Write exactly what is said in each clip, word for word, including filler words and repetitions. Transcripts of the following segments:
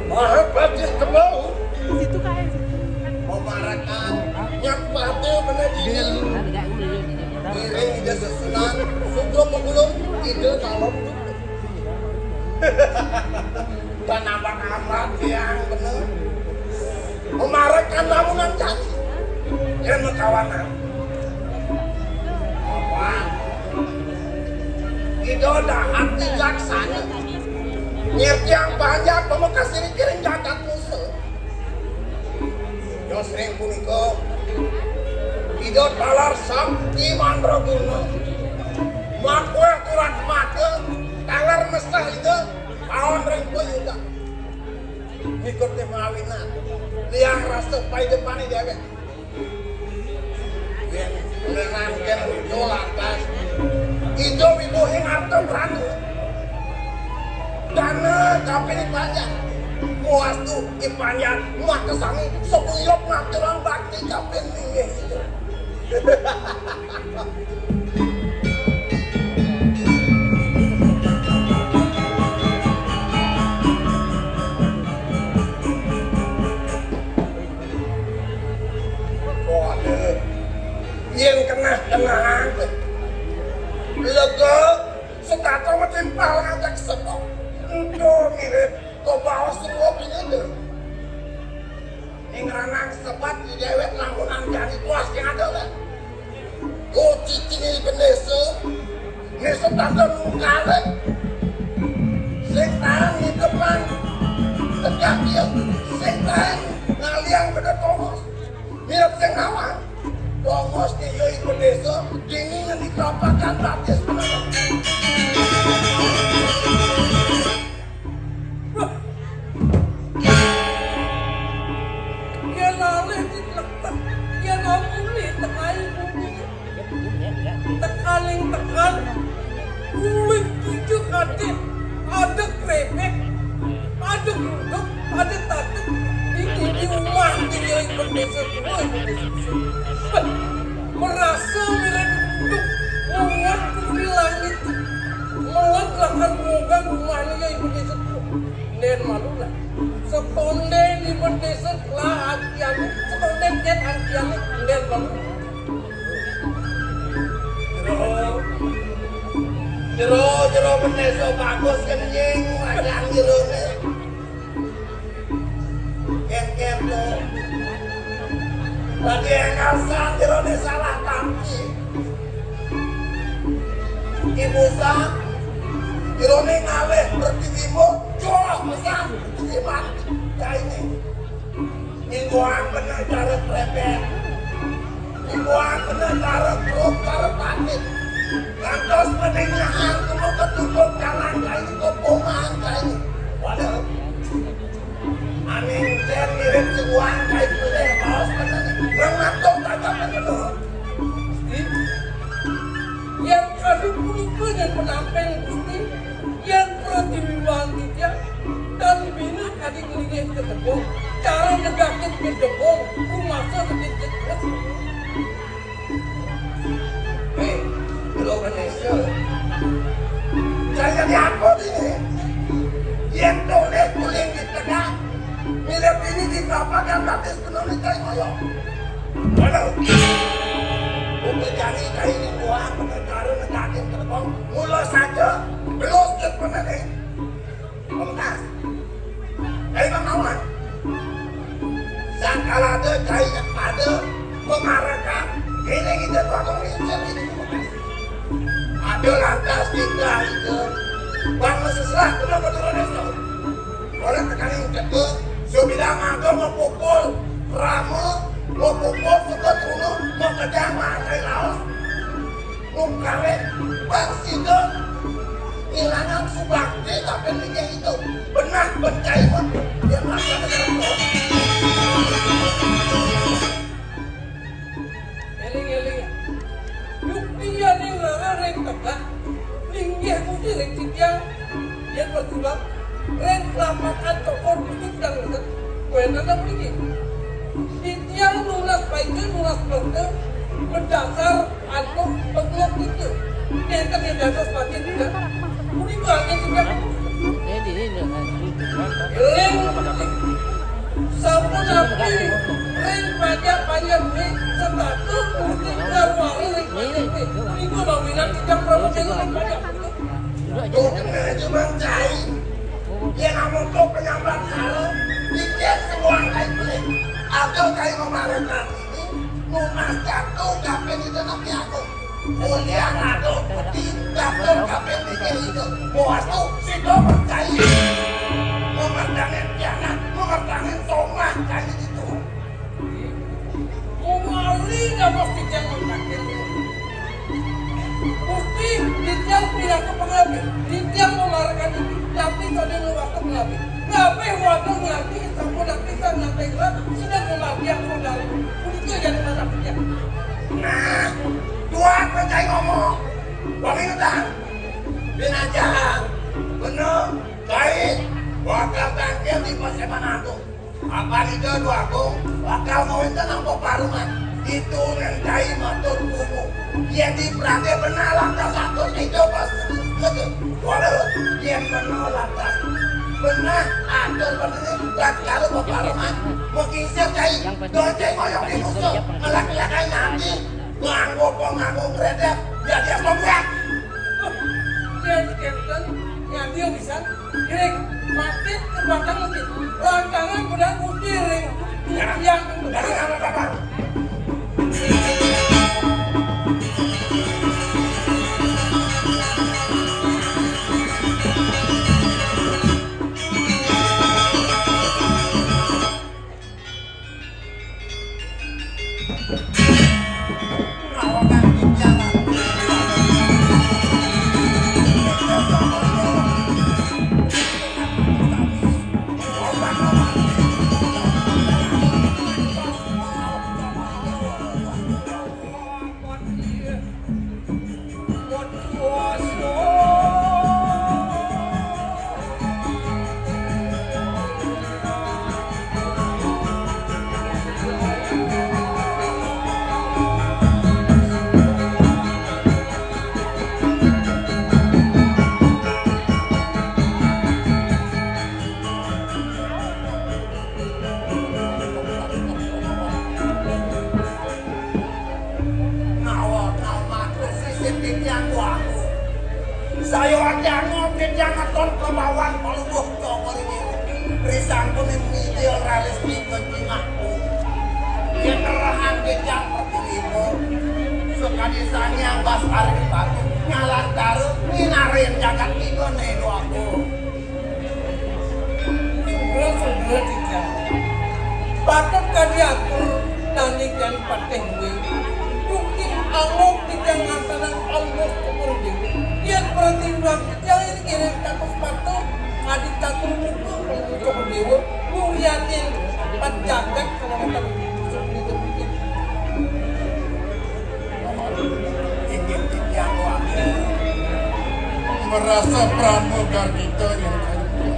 Maha Patih Kembau. Situ kae. Pemarakan nyapate bener ini. Ngiring ida sesunan, sugro pegulung, ida kalem. Tan amat-amat yang bener. Pemarakan lamunan janji. Yen kawanan. Wah. Ida dahat bijaksana. Ngertiang panjak pemekas diri kiring jagat musuh. Yos ring punika, Ida taler sakti mandraguna. Makueh turan mata, taler mesah Ida, paon ring payuda. Ngikuti mawinan, liang rasa paidepane dewek. Yen lenangken Ida lantas, Ida wibuhing arta prana. Dana kaping panjang. Muastu ipanjang, maka sami sebuyup ngaturang bakti kaping linggih Ida. Waduh. Yen kenah-kenahang. Lega, setata metimpal ngajak sepo. Engko mirip, kok baos semua bingung. Ing ranang sebat di dewek lamunan jani puas yang ada, kan? Kucicing ing bendesa, ngesot tanda nungkale. Sing tahan ngidepang tegak iya, sing tahan ngaliang beda tongos. Mirip sing ngawang. Tongos iya ing bendesa, dini ngendi kerapakan batis. Yen alih ditletek, yen amuni tekaning bumi. Tekaning tekan, kulit tujuh kadek, ada krebek, ada gudeg, ada tatek, iki di rumah iki ya ing bendesa kuwi, ing bendesa kuwi. Merasa mirip untuk ngomong di langit. Melet lakar ngogah rumahnya ya ing bendesa kuwi. Nden malu lah. Setonde di bendesa lah antiane, setonde ket antiane, nden malu. Jero, jero, jero bendesa bagus kenying, wajah jerone. Ken-ken to. Tadi enggal san jerone salah tampi. Ibu san, jerone ngalih pertiwi mo, joh pesan pertiwi mati. Kaini. Mingguan bener cara krepek. Mingguan bener cara keruk, cara patit. Ngantos mending nyahan, kamu ketutup kanan kaini, kopongan kaini. Waduh. Aning cen mirip si Uang kai pelih, baos bener. Rematuk tagak bener. Gusti, yen kadu punika yen penamping Gusti, yen pratiwiwang titiang, tan bina kadi nglingih kedebong, cara negakin kedebong, rumasa sakit jejes. Hei, Jero Ganesha. Saya jadi apa ini? Yen tulis tulis di tengah, mirip ini di telapak yang gratis penuh nih, cai koyo. Waduh. Bukan cari cai ini buah, bener cara negakin kedebong. Mula saja, belus ke peneling. Pemungkas. Dari Bang Mawan. Sangkal ada, cai ada, memarakan. Ini kita bakal ngecek ini, Pemungkas. Ada lantas kita itu. Bang, seserah, kenapa turun itu? Orang tekan yang kedua, sebilang ada mau pukul, rame, mau pukul, suka turun, mau kejam, makai laos. Mungkare, Bang Sida, ngilangang subakti, tapi mikir itu. Benah Percaya, Pak. Dia melaksanakan. Eling-eling. Yukti ya ning lara ring tengah. Linggih budi ring titiang. Yen berjuang ring lapangan tokor budi sedang ngetet. Kuwi nang mriki. Titiang nunas painggih, nunas perda. Berdasar Aduh, pegelok itu. Enten yang dados pasien juga. Punika angin juga. Eling. Sampun abdi ring pajak payah duit. Sepatu putih keluar ring pajak duit. Punika bangunan kita berapa jenggot ring pajak. Tuh, kena aja Bang Cai. Dia nggak mau tuh penyambat karo. Dia semua kayak beli. Atau kayak memarekan. Nunas jatuh kabeh itu nanti aku. Mulia rado peti jatuh kabeh mikir itu. Boas tuh sido percaya. Memandangin kiamat, memandangin somah kayak gitu. Umali napa titiang mangkaken. Gusti, titiang pinaka pangabih, titiang mamarekan diri, tapi sadaya waktu pangabih. Kabeh waktu nganti sampun pisan nate gerak, sedang memargian modal. Punika yang mana titiang. Nah, tuan percaya ngomong. Wangi utang. Binatang. Bener. Kain. Bakal tangkil di paseban aku. Apa ida duaku bakal ngawintenang peparuman? Itu ngentai matur kumu. Yén diperhaté benar lantas atur ida pas. Waduh, yén benar lantas. Benar atur bener tatkala peparuman. Mekisir cai. Donceng ngoyong di musuh. Ngelak-ngelakai nanti. Nganggo penganggo ngredek. Ya dia pembuat. Yén kénten, nganti pisan. Ring, makin ke belakang lagi. Rancangan benar putih ring. Yang dari arah belakang. Nawa kau matur sisip titiang waku. Saya ajangon titiang ngeton kemawon paluwuh cokor iki. Risangkune mijil raris mingkejing aku. Yen nerahan titiang pertiwimu. Sakadi Sang Hyang Baskara Dipati ngalantara nginarin jagat iki ning aku. Sugra-sugra titiang. Patut kadiatur nandingan patih duwe. Yukti angok titiang ngantenang Allah syukur dewe. Yen pertimbang titiang ing ngiring kados patut, adi catur muka pengkucuk dewa, nguriatin pajagat kalawatan Inggih titiang wau. Merasa pramugardita ing kayuh.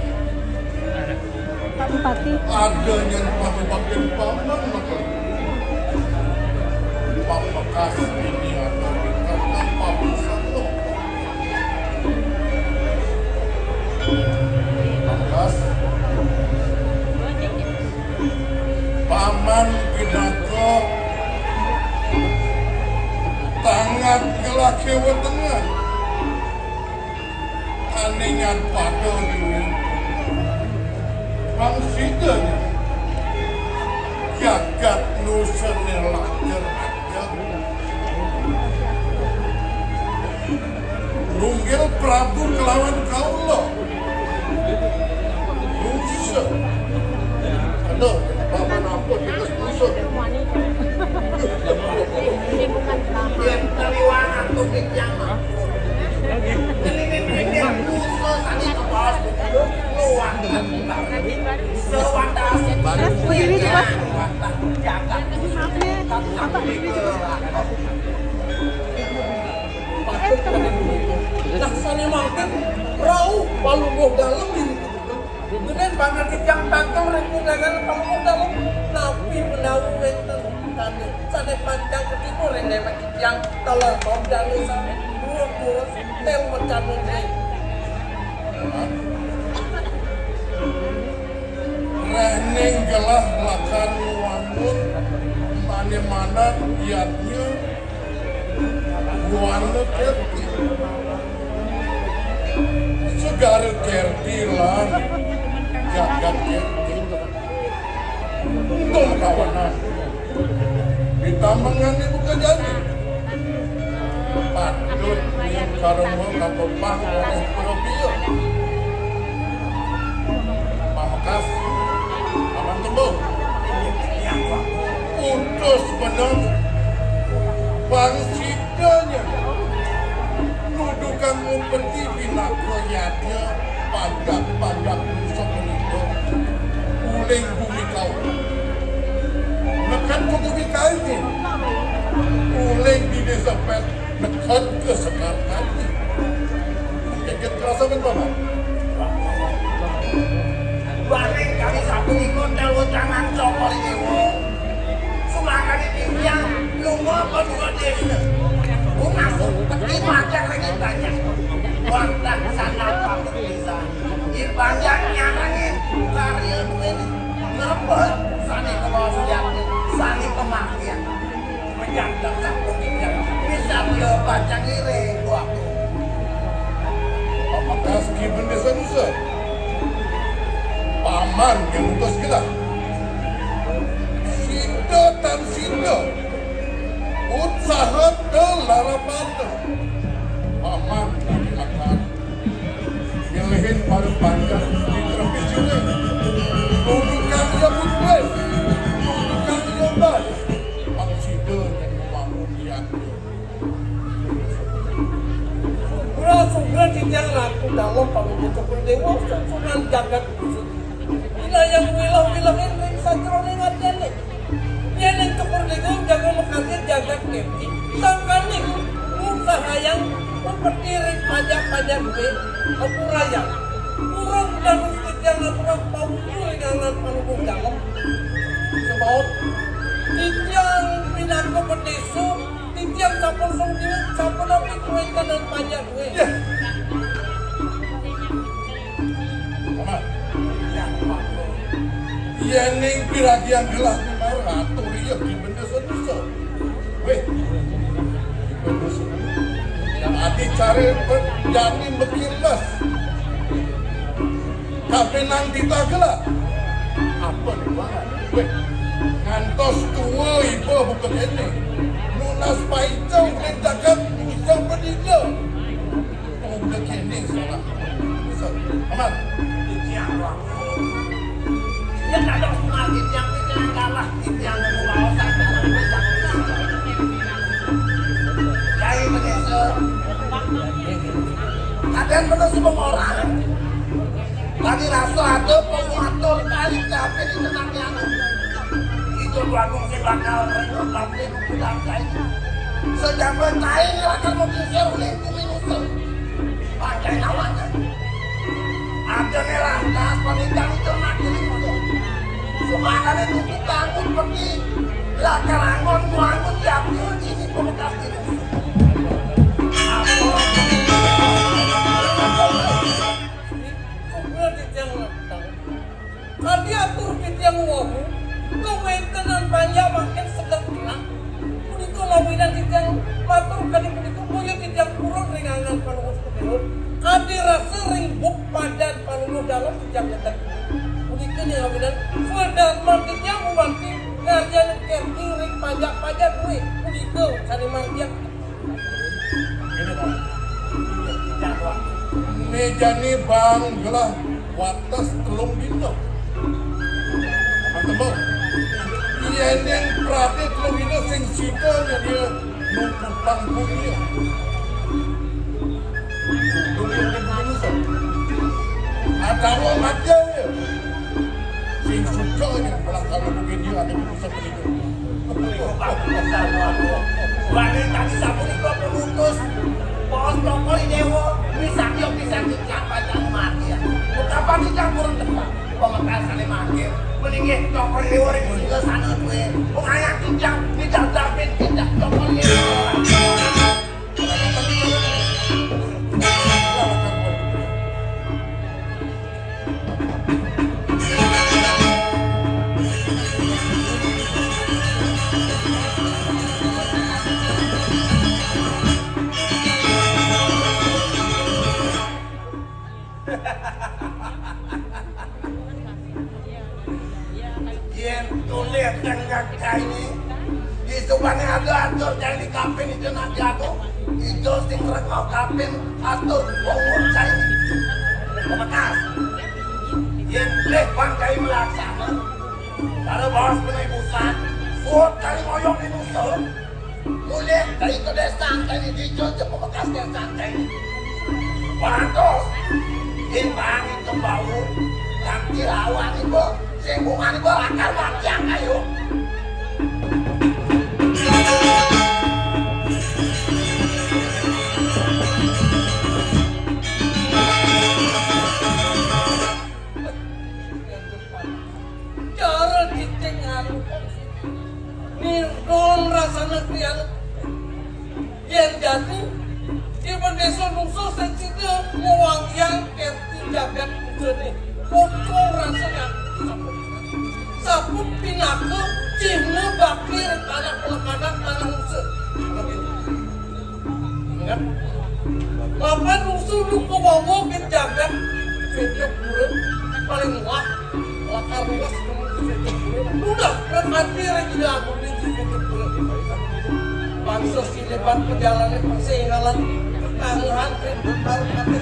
Pak Bupati. Ada nyang pamebaktin paman maka. Pamekas ini ada kata papisan lo. Pamekas. Paman pinaka tangan ngelah wetengan. Aningan pada dhewe. Pang sida jagat nusene lancar ajak. Nunggil Prabu kelawan kaula. Musuh. Aduh, paman ampun, kita musuh. Yen kaliwat aku mikir. Ini mikir musuh tadi ke bawah. Luar. Mas, berdiri, Mas. Maaf ya, Bapak berdiri juga. Nah, sané mangkin rauh Palungguh Dalem ini. Kemudian banget titiang tangkil ring undangan Palungguh Dalem. Napi menawi wénten tanding sané panjang ketipu ring déwék titiang taler bom dalu sami. Durus-durus, tél mecan ring. Rehning gelah lakar ngwangun mané manat yadnya buana kerti. Segara kerti lan jagat kerti. Tung kawanan. Ditambangan ibu kejadi. Patut nyengkarma kapepah oleh Propio. Pamekas, Paman Tembo. Utus benang pangsidanya. Nuduhkan upeti pinaka yadnya panjak-panjak dosa punika. Uling bumi kau. Neked ke bumi kau ini. Uling di desa pet. Neked ke sekar kami. Keket kerasa men, Paman. Bareng kami sapunika dawa tangan Cokor Dewa. Sumangkane titiang lunga ka dua desa. Ku masuk peti pajak ring banyak. Wantah sangat pamit pisan. Di banyak nyarangi karya duweni. Ngrembet sane kawas yati, sane kemakyan. Menyandang sampun titiang. Bisa dia baca ngiring, Bu Agung. Pamekas Ki Bendesa Nusa. Paman yang utus gelah. Sida tan sida. Utsaha telarapata. Paman yang lakar. Milihin para panjang di terpis sini. Tundukang ya butuh. Tundukang ya bas. Pang sida yang bangun ya. Sugra-sugra titiang Ratu Dalem Palungguh Cokor Dewa, susunan jagat kusut. Wilayah wilah-wilahin ring sajeroning adane. Yen ing Cokor Dewa jaga makarya jagat kerti, sangkaning ngutsahayang upeti ring pajak-pajak duwe, ampurayang. Kurang danus titiang ngaturang pawuku ring angan Palungguh Dalem. Sebaut titiang pinaka pedesa, titiang sampun sungkiwit, sampun napi kawéntenan panjak duwé. Yah. Paman. Yah, Pak. Yéning piragian gelah Ratu Riyeh di Bendesa Nusa. Wéh. Bendesa. Yang ati care jani mekiles. Kapining titah gelah. Apa nih, Bang? Wéh, ngantos tua iba buka kéné. Nunas paica ning jagat ica padida. Buka kéné salah. Aman. Ya, kadang sumargi tiang kalah, tiang mau kawasan. Jai Bendesa. Kadang bener sih orang. Tadi rasa ada penguatur kali capek di tengah tiang. Itu Agung sing bakal ribut tapi pulang kai. Sejaman kai ini akan mengusir lingkungan itu. Pakai namanya. Ada nih lantas panitia itu nak diri itu. Semangatnya nunggu takut pergi. Lah karangon tuangun diambil ini pemekas itu. Apa? Kadi atur titiang wau, kawéntenan panjak mangkin sedeng tenang. Punika mawinan titiang matur kadi punika, boya titiang purun ring angan Palungguh Sutira. Kadi rasa ring buk padan Palungguh Dalem titiang ngedek. Punika ning mawinan swadarman titiang gumanti ngaryanin kerti ring pajak-pajak duwé. Punika sané margiang. Ini, Pak. Né jani bang gelah wates telung dina. Temen-temen. Yén yang prate telung dina sing sida nyedia nunggu panggung dia. Tunggu di bumi Nusa. Kamu mati ya. Sing suka aja malah kalau begini ada bisa begitu. Wani tadi sapunika pemutus. Bos Cokor Dewa, bisa dia bisa tijang bajang mati ya. Betapa tijang kurang tepat. Pamekasane mangke, meninggih Cokor Dewa ring sila sana duwe. Wong ayah tijang, tijang dapin, tijang Cokor Dewa. Yen tulis yang nggak ini, di subane ada atur jadi kapin itu nanti aku, itu sing rekau kapin atur umur saya ini. Pamekasane, yen leh bangkai melaksana, kalau bawas penai pusat, buat kali ngoyong di musuh, mulih dari kedesan tadi dijol jeng pamekasane santai. Pantos, yen bang itu bau, ganti lawan ibu, sing bungan ibu akar matiang ayo. Cara cicing anu. Nirgon rasana kriya. Yen jati, ibu desa nungsu sing sida ngwangyang kerti jagat pujane. Putu rasana. Sampun pinaka cihna bakti anak pelekanan tanah nungsu. Ingat, papan musuh lu kewawa ke jagat Vedapura paling wah lakar luas ke musuh Vedapura. Udah, berarti lagi dah aku di Vedapura. Bangsa sileban perjalanan persehalan kekalahan dan bertaruh kata.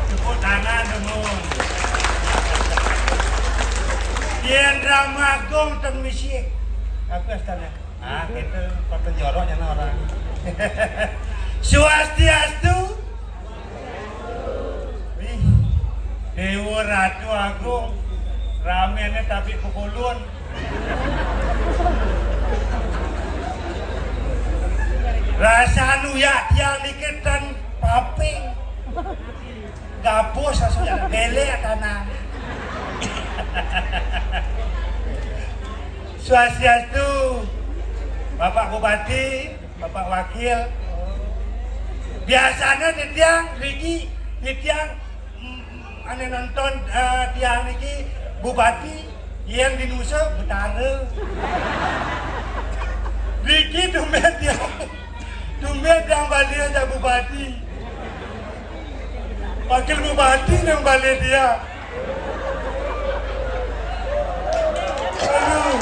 Tepuk tangan dulu. Yen Rama Agung teng misik. Apa astana? Ah, kita pakai jorok ya orang. Swastiastu. Wih, Dewa Ratu Agung, ramene tapi pukulun. Rasane ya tiang niki ten paping. Gabus rasane belek tanah. Swastiastu, Bapak Bupati, Bapak Wakil. Biasanya titiang riki, titiang, mm, ane nonton, eh, tiang niki Bupati, yang di Nusa Betara. Riki tumben tiang, tumben tiang balik aja Bupati. Wakil Bupati yang balik dia. Aduh.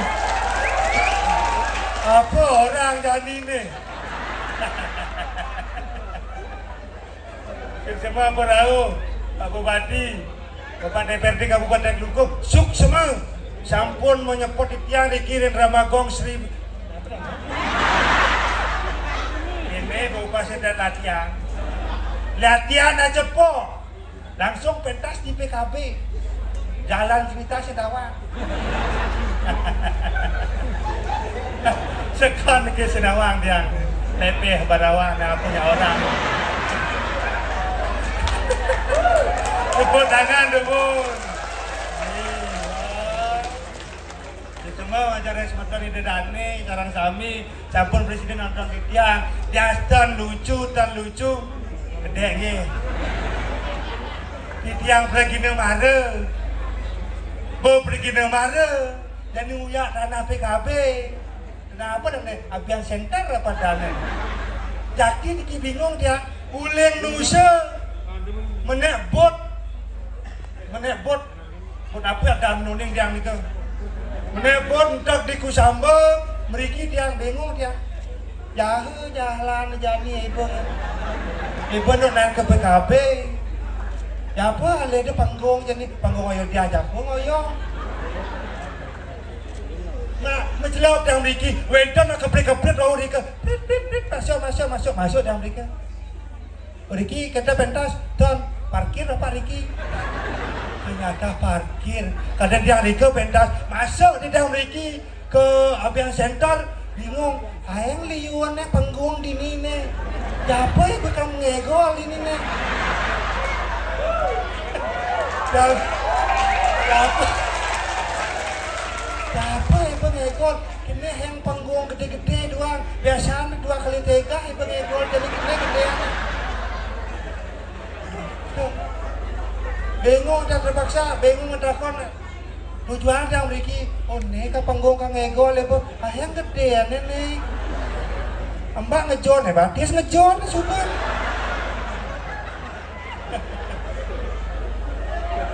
Apa orang jani nih? Semua berau, Pak Bupati, Bapak D P R D Kabupaten Klungkung, suksma sampun menyepot tiang dikirim Ramagong Sri. Ini Bapak sedang latihan. Latihan aja po. Langsung pentas di P K B. Jalan cerita Sendawang. Sekon ke Sendawang dia. Tepeh barawa na punya orang. Tepuk tangan, tepuk. Cuma acara semeton ida dane, sareng sami, sampun presiden nonton titiang. Tiang tan lucu, tan lucu. Gedek nggih. Titiang pragina mara. Bo pragina mara. Jani uyak tanah P K B. Kenapa dane? Abian senter apa dane? Jaki niki bingung dia. Uling nusa. Menek bot. Menek bot. Bot apa ada nuning tiang nika? Menek bot entek di Kusamba, mriki tiang bingung tiang. Jahe jalan jani ibu. Ibu nak naik ke P K B. Ya apa, ada panggung jani, panggung ayo dia jagung ayo. Nah, mencelau tiang mriki, wenten nak keprit-keprit rau rika. Prit, prit, prit, masuk, masuk, masuk, masuk tiang mriki. Riki, kita pentas, Don, parkir apa Riki? Ternyata parkir. Kadang tiang rika pentas, masuk di dalam Riki ke Abian Center, bingung. Aeng liuan nih panggung di nih. Siapa yang bakal ngegol ini nih? Siapa? Siapa yang ngegol? Kene yang panggung gede-gede doang. Biasanya dua kali tiga ibu ngegol jadi gede-gede. Tuh. Bingung dan terpaksa, bingung ngetakon. Tujuan yang mriki, oh nih ke panggung kang ngegol ibu. Ah yang gede ya nih. Mbak ngejor nih, batis ngejor nih sudah.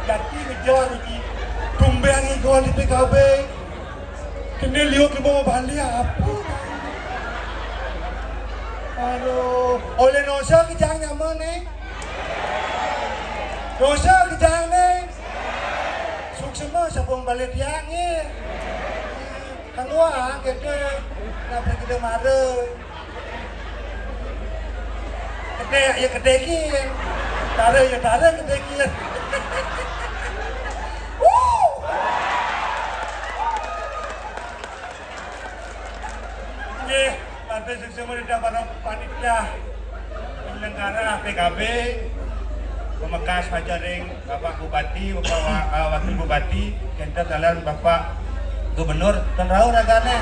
Jaki ngejar iki. Tumben iki gol di P K B. Kene liwat ke bawah balik apa? Aduh, oleh dosa kejang nyaman nih. Dosa kejang nih. Suksema sabung balik tiang nih. Kan doang gitu. Kenapa kita marah? Kedek ya kedekin. Tara ya tara kedekin. Wuh. Nggih, matur suksma ring para panitia penyelenggara P K B, pemekas pajaring Bapak Bupati, Bapak Wa-, eh, Wakil Bupati, kenten taler Bapak Gubernur, ten rauh ragane.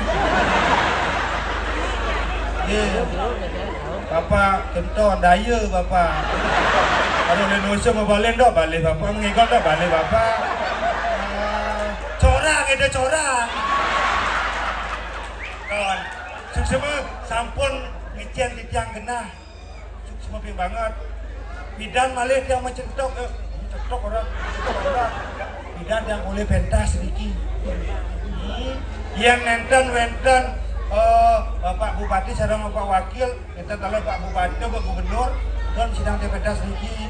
Nggih. Bapak kenten daya Bapak. Kalau Indonesia mau balen dok, balik Bapak, mengikut dok, balik Bapak. Eh, corak, ada corak. Kawan, suksma sampun ngicen titiang genah. Suksma banget. Pidan malih tiang mencetok, eh, mencetok orang, mencetok orang. Pidan yang oleh pentas niki. Hmm. Yang nenten wenten, eh, Bapak Bupati sareng Bapak Wakil, nenten kalau Pak Bupati, Pak Gubernur, dan sidang T P das niki.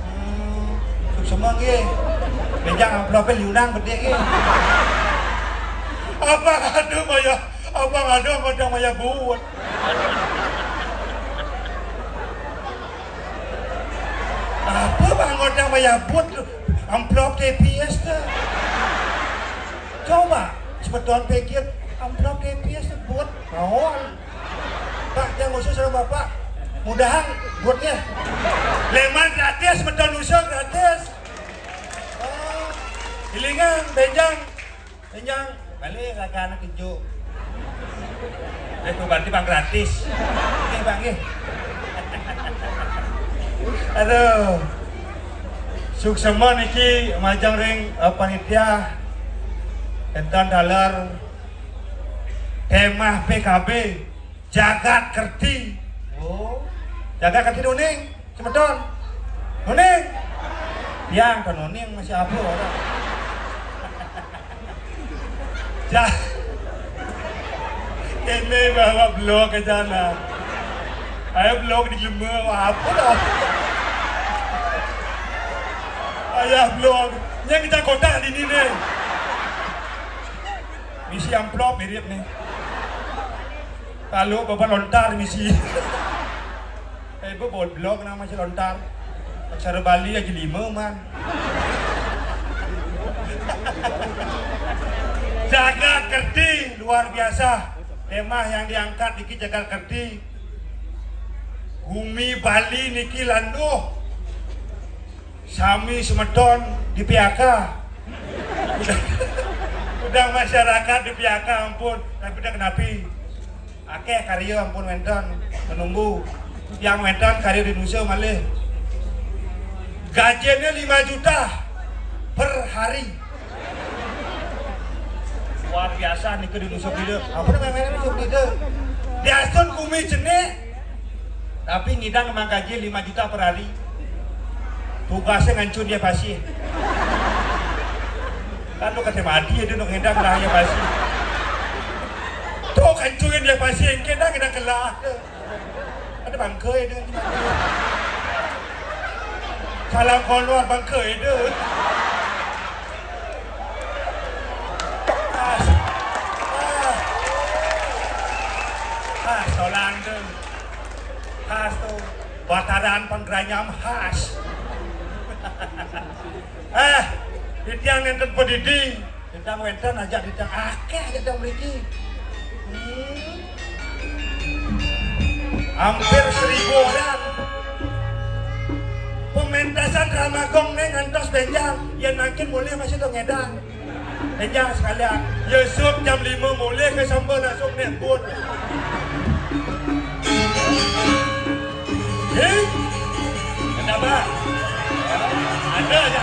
Hmm. Suksma nggih. Bejang amplopnya liunang gede nggih. Apa aduh maya, apa aduh ngodang maya buat. Apa bang ngodang maya buat? Amplop T P S tuh. Coba sebetul pikir, amplop T P S tuh buat naon? Pak, yang khusus sama Bapak, mudahan buatnya. Leman gratis, betul usul gratis. Oh, ilingan, benjang, benjang, balik raga anak keju. Eh, itu berarti bang gratis. Oke, bang, eh. Aduh. Suksma niki majeng ring, eh, panitia. Enten taler tema P K B. Jagat Kerti. Oh. Jagat Kerti nuning, semeton. Nuning. Yang kan nuning masih apa orang. Ja-, ini bawa blog ke sana. Ayo blog di lima, apa dah? Ayah blog. Yang kita kotak di sini. Misi amplop mirip nih. Kalau bapak lontar misi. Eh, bu boblok nama si lontar. Aksara Bali aja lima, man. Jagat Kerti luar biasa. Tema yang diangkat niki Jagat Kerti. Bumi Bali niki landuh. Sami semeton di P H K. Udah, udah masyarakat di P H K ampun, tapi udah kenapi. Akeh karya ampun wénten menunggu. Yang wénten karya di Indonesia malih. Gajinya lima juta per hari. Luar biasa nih di Indonesia gitu. Apa namanya Indonesia gitu? Diasun kumi jenik, tapi ngidang emang gaji lima juta per hari. Tugasnya ngancun dia pasien. Kan lu kata mati ya, dia ngedang lah ya pasien. Tuh kancurin dia pasien, kita kena kelah. Ada bangkai dia. Salam keluar bangkai dia. Khas. Ah. Khas, tolong tu. Khas tu. Bataran penggeranyam khas. Eh, titiang nenten pedidi. Titiang wénten aja titiang akeh aja titiang mriki. Hmm. Hampir seribu orang. Pementasan Drama Gong nih ngantos benjang. Yang makin mulai masih tuh ngedang. Enjang sekalian, Yusuf jam lima mulih ke Samba langsung nembut. Hei, kenapa? Ada aja.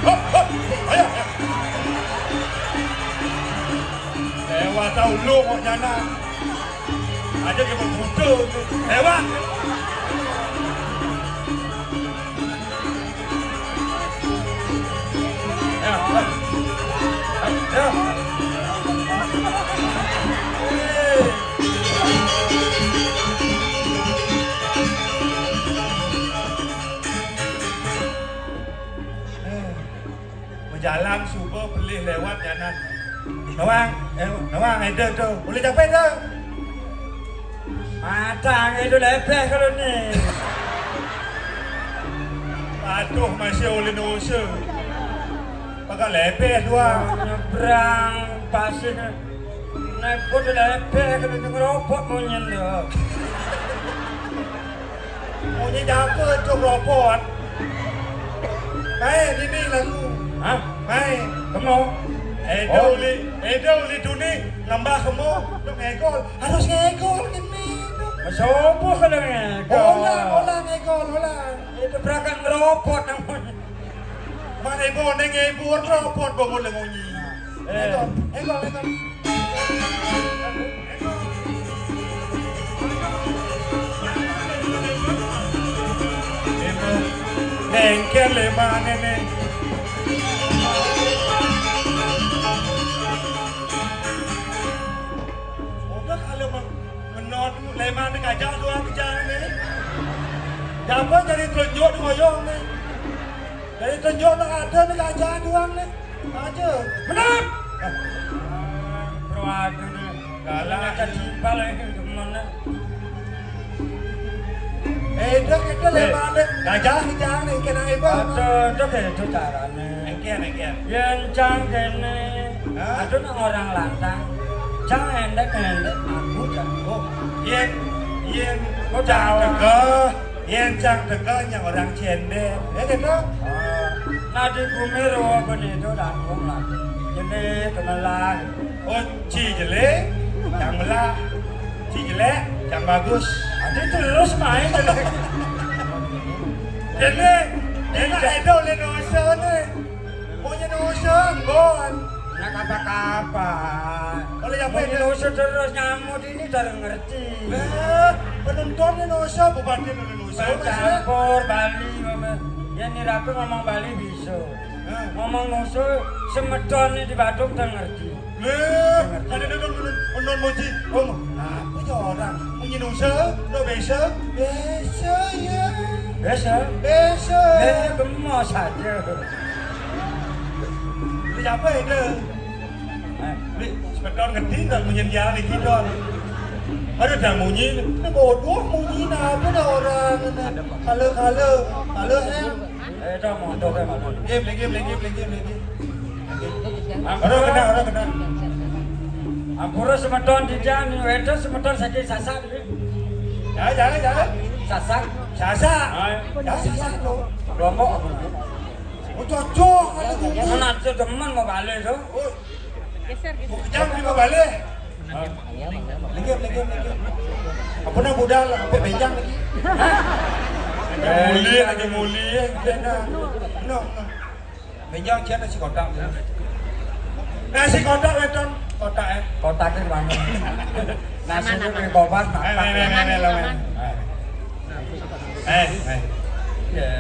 Hop, hop, ayo, ayo. Lewat tahu lu mau jalan. Aja dia berbuta. Lewat. Ya, ya. Ya. Eh. Bejalan suba pelih lewat jalan. Nawang, eh, nawang, ada tu. Boleh capai tu. Matang itu lebih kalau ni. Aduh, masih oleh dosa. Pakai lebih dua. Nyebrang pasir. Naik pun lebih kalau ngerobot munyin tu. Munyi jaga tu robot. Main ini lagu. Hah? Main. Kemo. Edo Oh. Li, Edo Li Duni nambah kemo. Tu ngegol. Harus ngegol ini. Masopo kalau ngegol. Olah, olah ngegol, olah. Itu berangkat ngerobot namanya. Mana ibu neng ibu robot bangun le munyi. Eh. Ngegol, ngegol, ngegol. Bengkel leman ini. Udah kalau meng-, menot leman ni gajah doang kejar ni. Siapa jadi telunjuk di moyong ni? Jadi telunjuk nak ada ni gajah doang ni. Aja. Menang. Perwadu ni. Galak. Nak timpal lagi ke mana? Eh, dah kita Eh. Lepas ambil gajah kita ni kena hebat. Ada, ada ke itu caranya. Engkian, engkian. Yang cang kene. Hah? Ada nak orang lantang. Cang endek, endek, aku jago. Yen, yen Oh, cang jago. Tega, yen cang tega nyang orang cendek. Ya gitu. Ah, nadi bumi roh benitu dangkung lagi. Ini kemelah. Oh, ci jelek, cang melah. Ci jelek, cang bagus. Nanti terus main jelek. Ini, ini Edo le dosa ni. Maunya dosa, bon. Nak apa-apa. Kalau yang Maunya beda dosa terus nyamuk ini dah ngerti. Eh, penonton ni dosa, bupati ni dosa. Campur Bali, mama. Ya ni rapi ngomong Bali bisa. Hah? Ngomong musuh, semeton ni di Badung tak ngerti. Leh, ada duduk dulu. Menurut Muji, oh, apa je orang? Munyi nusa, tak biasa? Biasa, ya. Biasa? Biasa. Biasa gemas saja. Beli apa itu? Eh. Beli semeton ngerti tak munyi dia ni kita? Ada dah munyi, ni bodoh munyi, nak apa dah orang ni? Kalau, kalau, kalau, eh. Eh, dah motor kan, motor. Game, game, game, game, game, game. Orang kena, orang kena. Ampura semeton dijang, wedok semeton saking Sasak. Ya, ya, ya. Sasak. Sasak. Ah. Ya, Sasak to. Lombok apa? Oh, cocok kalau kumpul. Mana ada teman mau balik tu? Oh. Geser, geser. Mau kejam ni mau balik. Ah. Lagi, lagi, lagi. Apa nak budal, apa benjang lagi? Lagi muli, lagi muli, eh, kita dah. No, no. Minyak jan nasi kotak. Nasi kotak, wedon. Kotak, eh. Kotaknya mana? Nasi itu di kobar, makan. Eh, eh, eh, eh, eh, eh. Eh, eh. Iya.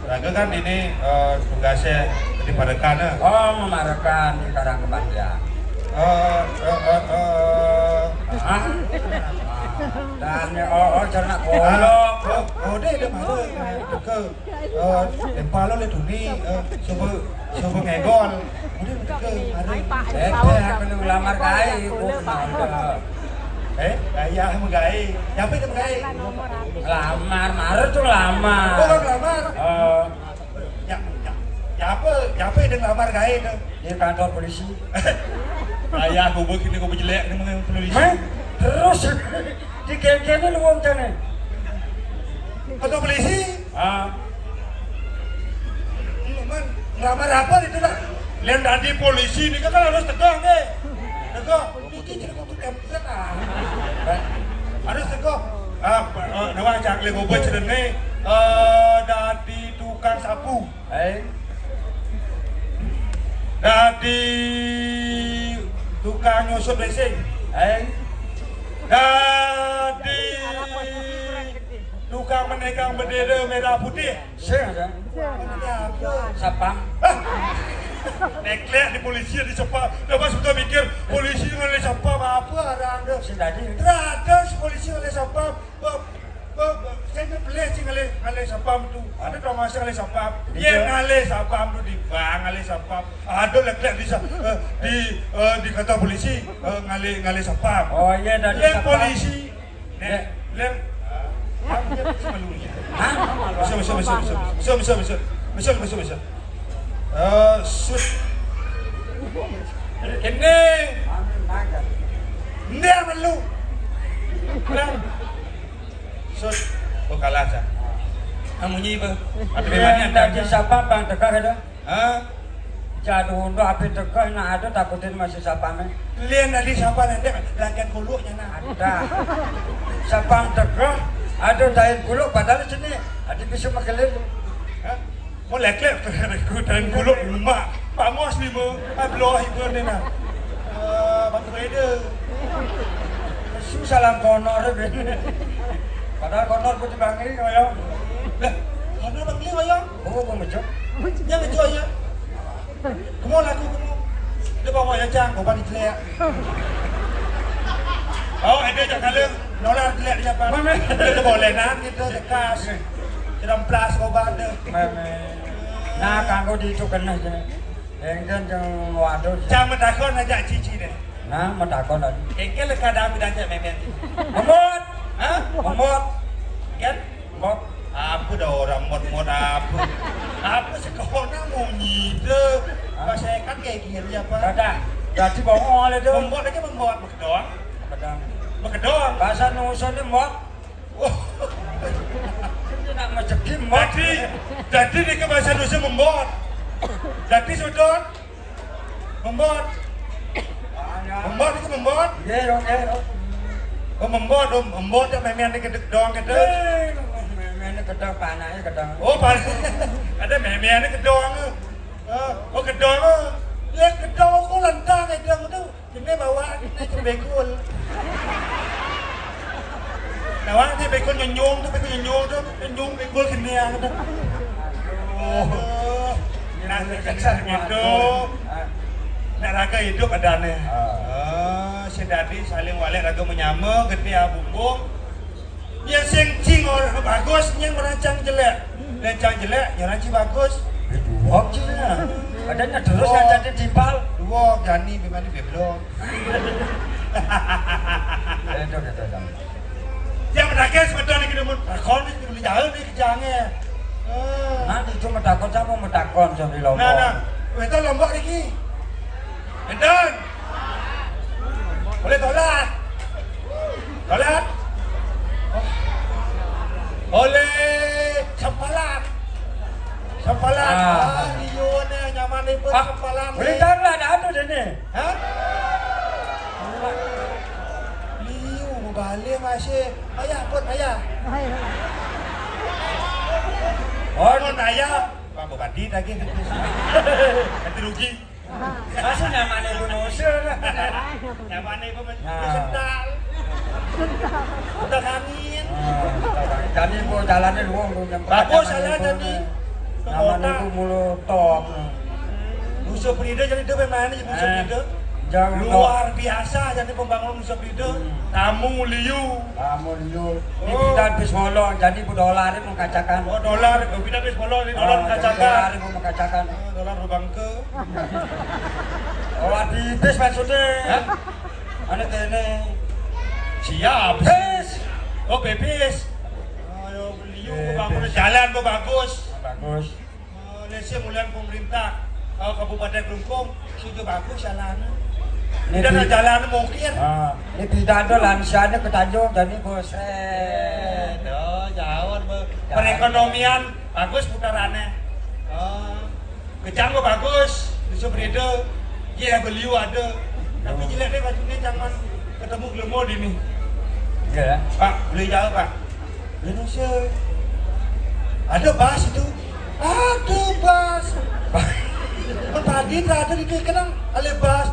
Raga kan ini, eh, tugasnya di Parekan, eh. Oh, memarekan di Karang Kembang, ya. Eh, eh, eh, eh. Hah? Dan ya, oh, oh, cernak golok. Ah, oh, oh, deh, deh, mana? Deket. Eh, tempal lo le tuni, eh, coba, coba ngegol. Udah, udah, udah, ada. Eh, teh, aku nak lamar gaé, aku nak. Eh, gaya sama gaé. Siapa itu gaé? Lamar, marah tu lamar. Oh, lamar. Eh. Ya, ya, siapa, siapa yang lamar gaé tu? Di kantor polisi. Ayah, aku buat ini, aku jelek ni, mengenai polisi. Hah? Terus, di geng-geng ni lu wong jane? Kantor polisi? Ah. Hmm, man, ngelamar apa itu dah? Lain dadi polisi ni kan harus tegah, nggih. Tegah. Iki jeneng kudu template, ah. Harus tegah. Ah, eh, nawang cak le bobot jenenge, eh, dadi tukang sapu. Eh. Dadi tukang nyusun W C. Eh. Dadi tukang menegang bendera merah putih. Sing ada. Satpam. Hah? Neklek di polisi, di satpam. Coba sudah mikir, polisi ngalih satpam apa arah anda? Sing dadi. Teratas polisi ngalih satpam. Ba-, ba-, ba-, saya nak beli sih ngalih, ngalih satpam tu. Ada dong masa ngalih satpam. Iya. Iya, ngalih satpam tu di bank, ngalih satpam. Ada leklek di sa-, eh, di, eh, di kantor polisi, eh, ngalih, ngalih satpam. Oh, iya, dadi satpam. Polisi. Nek, lem. Hah? Besul, besul, besul, besul. Besul, besul, besul. Besul, besul, besul. Eh, sut. Kene. Ndak perlu. Lem. Sut. Oh, kalah, Cak. Kamu nyi, Bang. Tapi memangnya ada siapa, Bang, tegak ada? Hah? Jadu untuk api tegah, nak ada takutin masih satpam, eh. Lain dadi satpam nanti, lagian kuluknya, nah. Ada. Satpam tegah, ada tain kuluk, padahal sini, ada bisa makelil. Hah? Mau leklek, tain kuluk, rumah. Pak Mos lima, ah, belah itu ni, nah. Eh, Bang Reda. Susah lah konor, eh. Padahal konor putih bangri, kaya. Lah, konor bangri, kaya? Oh, kok ngejok? Yang ngejok, ya? Kemu laku kemu. Dia bawa ya, Cang, kau balik jelek. Oh, ada jak kala. Nolar jelek dia, Pak. Mana? Dia boleh nak, kita dekas. Kita emplas kau balik. Mana? Nah, kanggo di itu kena je. Engken jeng waduh. Cang metakon aja cici deh. Nah, metakon aja. Engken leka dami dan cak memen. Memot. Hah? Memot. Kan? Mot. Apa dah orang mot-mot apa? Apa sekolah munyi tu? Hah? Bahasa kan kayak gini apa? Dadah. Jadi bohong oleh tu. Memot aja memot, bekedong. Bekedong. Bekedong. Bahasa Nusa ni mot. Oh. Ini nak macam mot. Jadi, jadi ni ke bahasa Nusa memot. Jadi sudah. Membot. Membot itu membot. Nggih, dong, nggih, dong. Oh, membot, oh, membot ya memean ni kedek dong gitu. Eh, memean ni kedek, panaknya kedek. Oh, panak. Ada memean ni kedong. Eh, oh, kedong. Ya, kedong aku lentang kedong tu. Kene bawa kene ke bekul. Nawang dia bekul nyenyung tu, bekul nyenyung tu, nyenyung bekul kene yang tu. Oh. Nah, terkesan gitu. Nak raga hidup adane. Ah. Ah, sedadi saling walek raga menyama, gede abubung. Ya sing cing orang bagus, yang merancang jelek. Rancang jelek, ya rancang bagus. Itu hoax ya. Adanya terus. Oh. Yang jadi timpal. Dua, jani, bimani, beblok. Itu, itu, itu. Yang menakai sebetulnya kita mun takon ni, kita boleh jalan ni kerjanya. Ah. Nanti cuma takon sama, mau takon sama di Lombok. Nah, nah. Kita Lombok lagi. Enten. Oleh tolat. Tolat. Oleh sempalan. Sempalan. Ah. Ah, liu ne nyaman ne pun. Ah, sempalan boleh ne. Tahu lah, dah ada dia ni. Hah? Liu balik masih. Ayah pun ayah. Oh, non ayah. Pak Bupati lagi. Nanti rugi. Masa nyaman itu nusul. Nyaman itu men-, nah. Sendal. Udah angin. Ah, udah angin. Tadi gua jalannya doang, gua nyampe. Bagus, jalan itu tadi. Nyaman itu mulu top. Musuh Prida jadi dia main aja musuh Prida. Luar biasa jadi pembangunan musuh Prida. Hmm. Tamu liu. Tamu liu. Ini pindah bis bolong, jadi bu dolar ini mengkacakan. Oh, dolar, oh, pindah bis bolong, ini dolar mengkacakan. Ah, jadi dolar ini mengkacakan. Ah, dolar lubang ke. Oh, habis maksudnya. Hah? Mana kene? Siap. Bis. Oh, pipis. Ayo, beli yuk, eh, bangun bis. Jalan kok bagus. Bagus. Oh, lese mulian pemerintah. Oh, Kabupaten Klungkung, sudah bagus jalannya. Ini tidak di- jalan mungkin. Ah, ini tidak ada lansianya ke Tanjung, jadi bos. Eh, tuh, jauh, Bu. Perekonomian bagus putarannya. Oh. Kejang kok bagus, bisa bereda. Iya, beliau ada. Tapi jelek deh bajunya, jangan ketemu gelemo di ini. Iya, ya. Pak, boleh jauh, Pak? Indonesia. Ada bas itu. Ada bas. Kan padi tak ada di kenang, ada bas.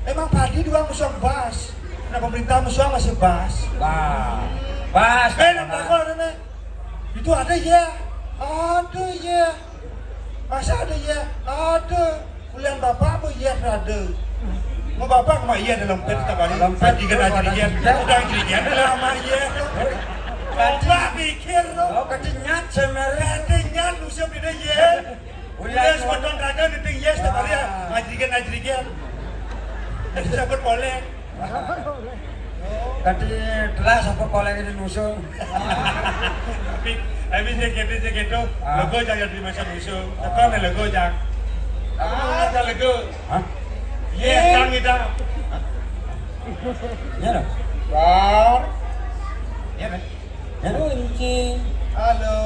Emang padi doang musuh bas. Nah, pemerintah musuh masih bas. Bas. Bas. Eh, nak takut ada nih. Itu ada ya. Ada ya. Masa ada ya? Ada. Kuliah bapak apa ya ada? Mau bapak sama iya dalam pet tak balik. Dalam pet. Tiga aja dia. Udah jadi dia lama ya. Coba pikir lo. Oh, kedenyat semer. Kedenyat musuh beda ya. Udah sepotong kagak di ting yes tak balik. Ajrigen ajrigen. Bisa berpoleh. Tadi telah sapa poleng ini nusul. Tapi, tapi saya gitu, saya gitu. Ah. Lego jangan di masa nusul. Tekan lego jangan. Aku mau ngajak lego. Hah? Iya, jangan kita. Iya dong. Bar. Iya, men. Iya dong. Kunci. Halo.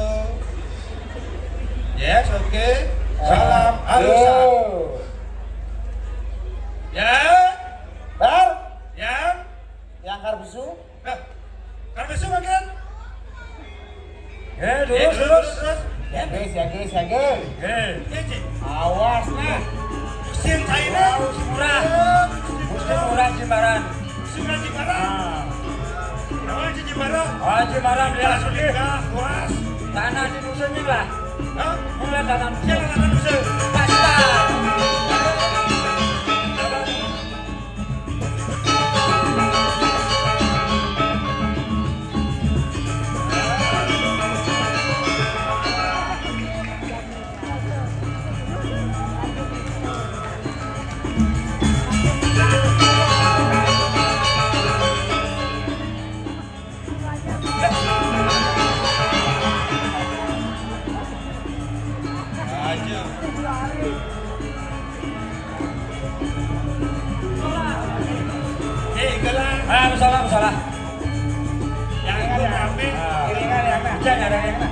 Yes, oke. Salam. Halo, Sar. Ya. Bar. Ya. Yang karbesu? Nah, karbesu bagian. Eh, terus, terus, terus. Ya, guys, ya, guys, ya, guys. Eh. Ya, Cik. Awas, nah. Musim China. Wah, musim murah. Ya, musim murah. Musim murah Jimbaran. Musim murah Jimbaran. Ah. Apa sih Jimbaran? Ah, Jimbaran, dia sudah. Awas. Tanah di musim ini lah. Hah? Mulai tanam. Siapa tanam musim? Pasta. Eh, ikut lah. Ah, salah, salah. Yang ikut rame. Ah. Jangan, jangan, jangan.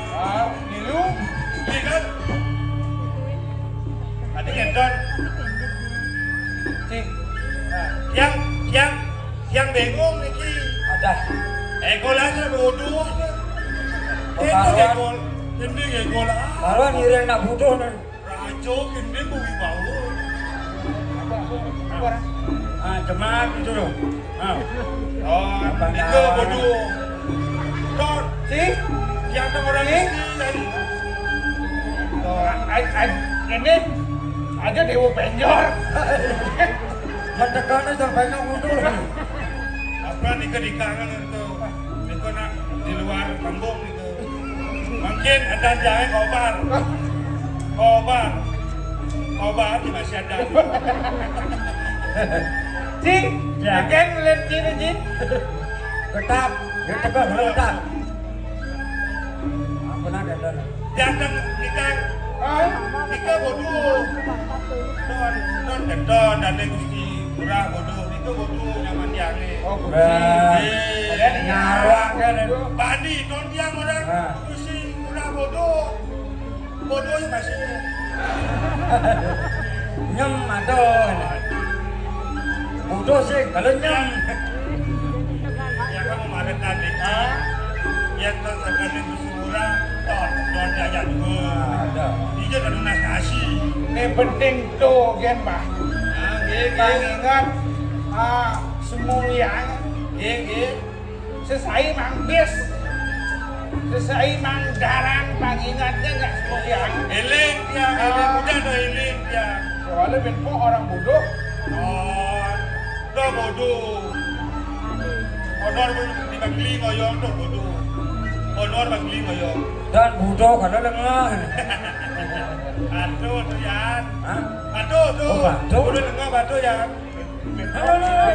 Wah, milu. Iya kan? Ada ngendon. Cik. Nah, yang, yang, yang bingung niki. Ada. Ekol aja bodoh. Itu ekol. Ini ekol. Kalau ngiring nak butuh nih. Rajo gini kuwi bau. Ah, jemak gitu loh. Ah. Oh, apa itu bodoh. Tor, si? Yang orang ini tadi. Oh, ai, ai, ini aja Dewa Penjor. Mentekan aja pengen mundur. Apa nih ke di kangen itu? Itu nak di luar panggung itu. Mungkin ada jahe kobar. Kobar. Kobar masih ada. Cing, ya kan lihat sini, Cing. Tetap, ya tegak, tetap. Ampun ada, ada. Jangan nikah. Ah, nikah bodoh. Don, don, don, dan Gusti murah bodoh. Itu bodoh zaman tiangnya. Oh, Gusti. Eh, nyawa kan. Badi, don tiang orang. Gusti murah bodoh. Bodoh ya masih. Nyem atau bodoh sih kalau nyem. Ya kan kemarin tadi kan, ya terus akan itu semula, ton, ton aja dulu. Ada. Dia kan lunas nasi. Ini penting tuh, gen, Pak. Nah, gini. Pangingat, ah, semulianya. Gini, gini. Sesai manggis, sesai manggaran, pangingatnya nggak semulianya. Eling dia, eling udah ada eling dia. Soalnya ben kok orang bodoh. Oh, udah bodoh. Honor di Bangli ngoyong tuh bodoh. Honor Bangli ngoyong. Dan bodoh karena lengah. Aduh tuh Yan. Hah? Aduh tuh. Oh, aduh. Udah lengah aduh Yan. Hei.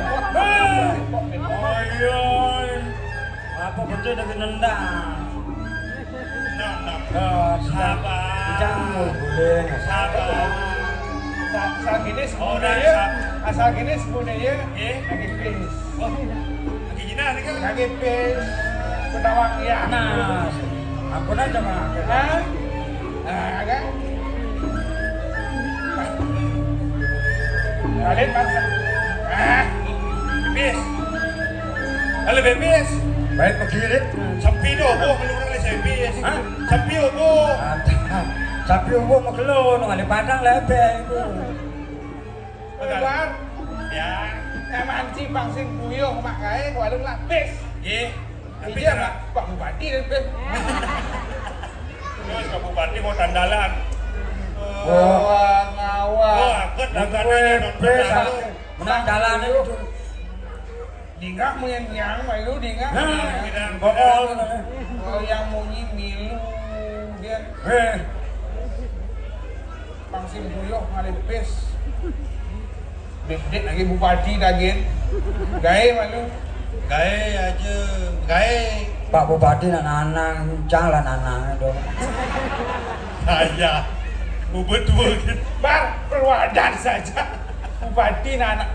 Oh iya. Apa betul dari nendang? Nah, nah. Eh, sabar. Jangan boleh. Sabar. Sa-, asal gini sebudaya, asal gini sebudaya, eh? Lagi pis. Oh, lagi gini nih kan? Lagi pis. Penawang ya. Nah, aku nanya mah. Hah? Nah, kan? Kalian bangsa. Ah, pis. Halo, Bebis. Baik, pegirit. Sampai do, bu, belum pernah saya pis. Hah? Sampai, bu. Ada. Sampai, bu, mau keluar, nunggu di Padang, lebih, bu. Keluar. Ya. Emang cipang sing puyuh, mak kae, warung lapis. Nggih. Tapi iya, cara Pak, Pak Bupati, lebih. Terus Pak Bupati mau tandalan. Oh, ngawang. Wah, aku tandalannya nonton. Menang dalan itu. Dingah mengenyang, malu dingah. Nah, bokol. Kalau yang munyi milu, dia. Eh. Pang sing buyuh ngalih pis. Dek-dek lagi bupati dagin. Gae malu. Gae aja, gae. Pak Bupati nak nanang, cang lah nanang dong. Saya. Bubut dua gitu. Bar, perwadan saja. Bupati nak anak.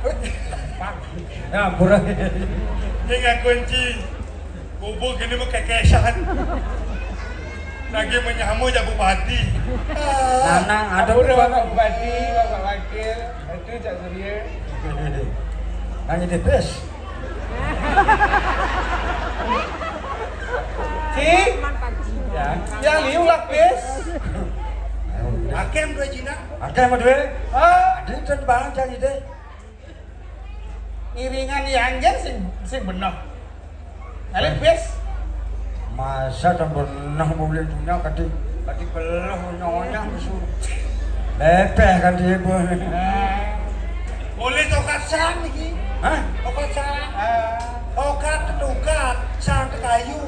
Pak. Ya, ampun. Ini nggak kunci. Bubuk ini mah kekesan. Lagi menyamu ya Bupati. Nanang, ada Ampun, Bapak Bupati, Bapak Wakil. Itu Cak Surya. Nang ini bes. Si? Ya. Yang liu lah bes. Akem dua Cina. Akem dua. Ah. Di bang jadi deh. Ngiringan yang jen sing, sing bener. Kali bis. Masa tak bener mau beli dunia kadi, kadi belah nyonya musuh. Bebeh kan dia pun. Boleh tokat sang iki. Hah? Tokat sang. Ah. Tokat ketukat, sang ke kayu.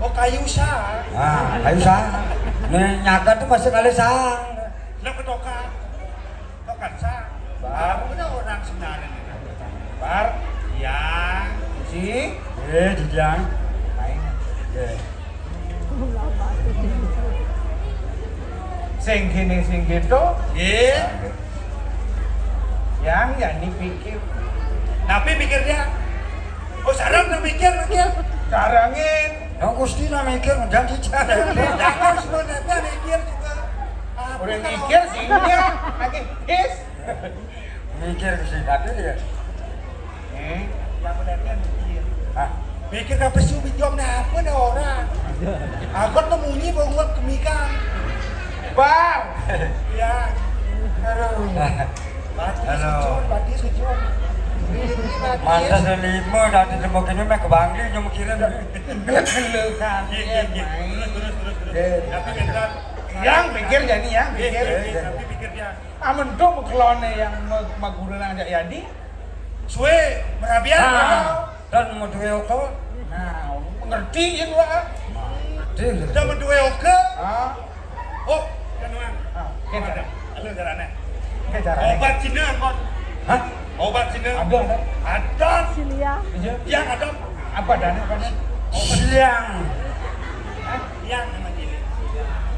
Oh, kayu sang. Ah, kayu sang. Nih nyakat tuh masih kali sang. Nak ketokat. Tokat sang. Bar. Aku udah orang sebenarnya. Bar. Ya. Si. Eh, Jijang. Main. Ya. Sing gini, sing gitu. Nggih. Yang ya ini pikir. Tapi pikirnya, oh, sarang tak mikir, mikir. Sarangin. Yang Gusti nak mikir, jangan Jijang. Jangan sebenarnya mikir juga. Udah mikir sih, dia lagi pis. Mikir ke sini tadi ya. Eh, yang benernya mikir. Hah? Mikir apa sih, Bijom, nih apa nih orang? Aku tuh munyi bawa uap kemikan. Bar. Ya. Aduh. Halo. Batis kejual, batis kejual. Mantas lima, nanti tembok ini meh ke Bangli, cuma kirim. Gelo-gelo kan. Iya, iya, iya. Terus, terus, terus, terus. Iya. Tapi bentar. Yang pikir jadi, yang pikir. Iya, iya, iya, tapi pikir dia. Amun tuh kelone yang me-, maguru nang ajak Yadi. Suwe, merabian. Ah. Dan mau duwe oke? Nah, ngerti ya gua. Ngerti. Dan mau duwe oke? Ah. Oh, kan, Wan. Ah, oke, ada. Halo, caranya. Oke, caranya. Obat Cina, kon. Hah? Obat Cina. Ada, ada. Ada. Silia. Iya. Yang ada. Apa adanya, apa adanya? Siang. Hah? Yang namanya ini.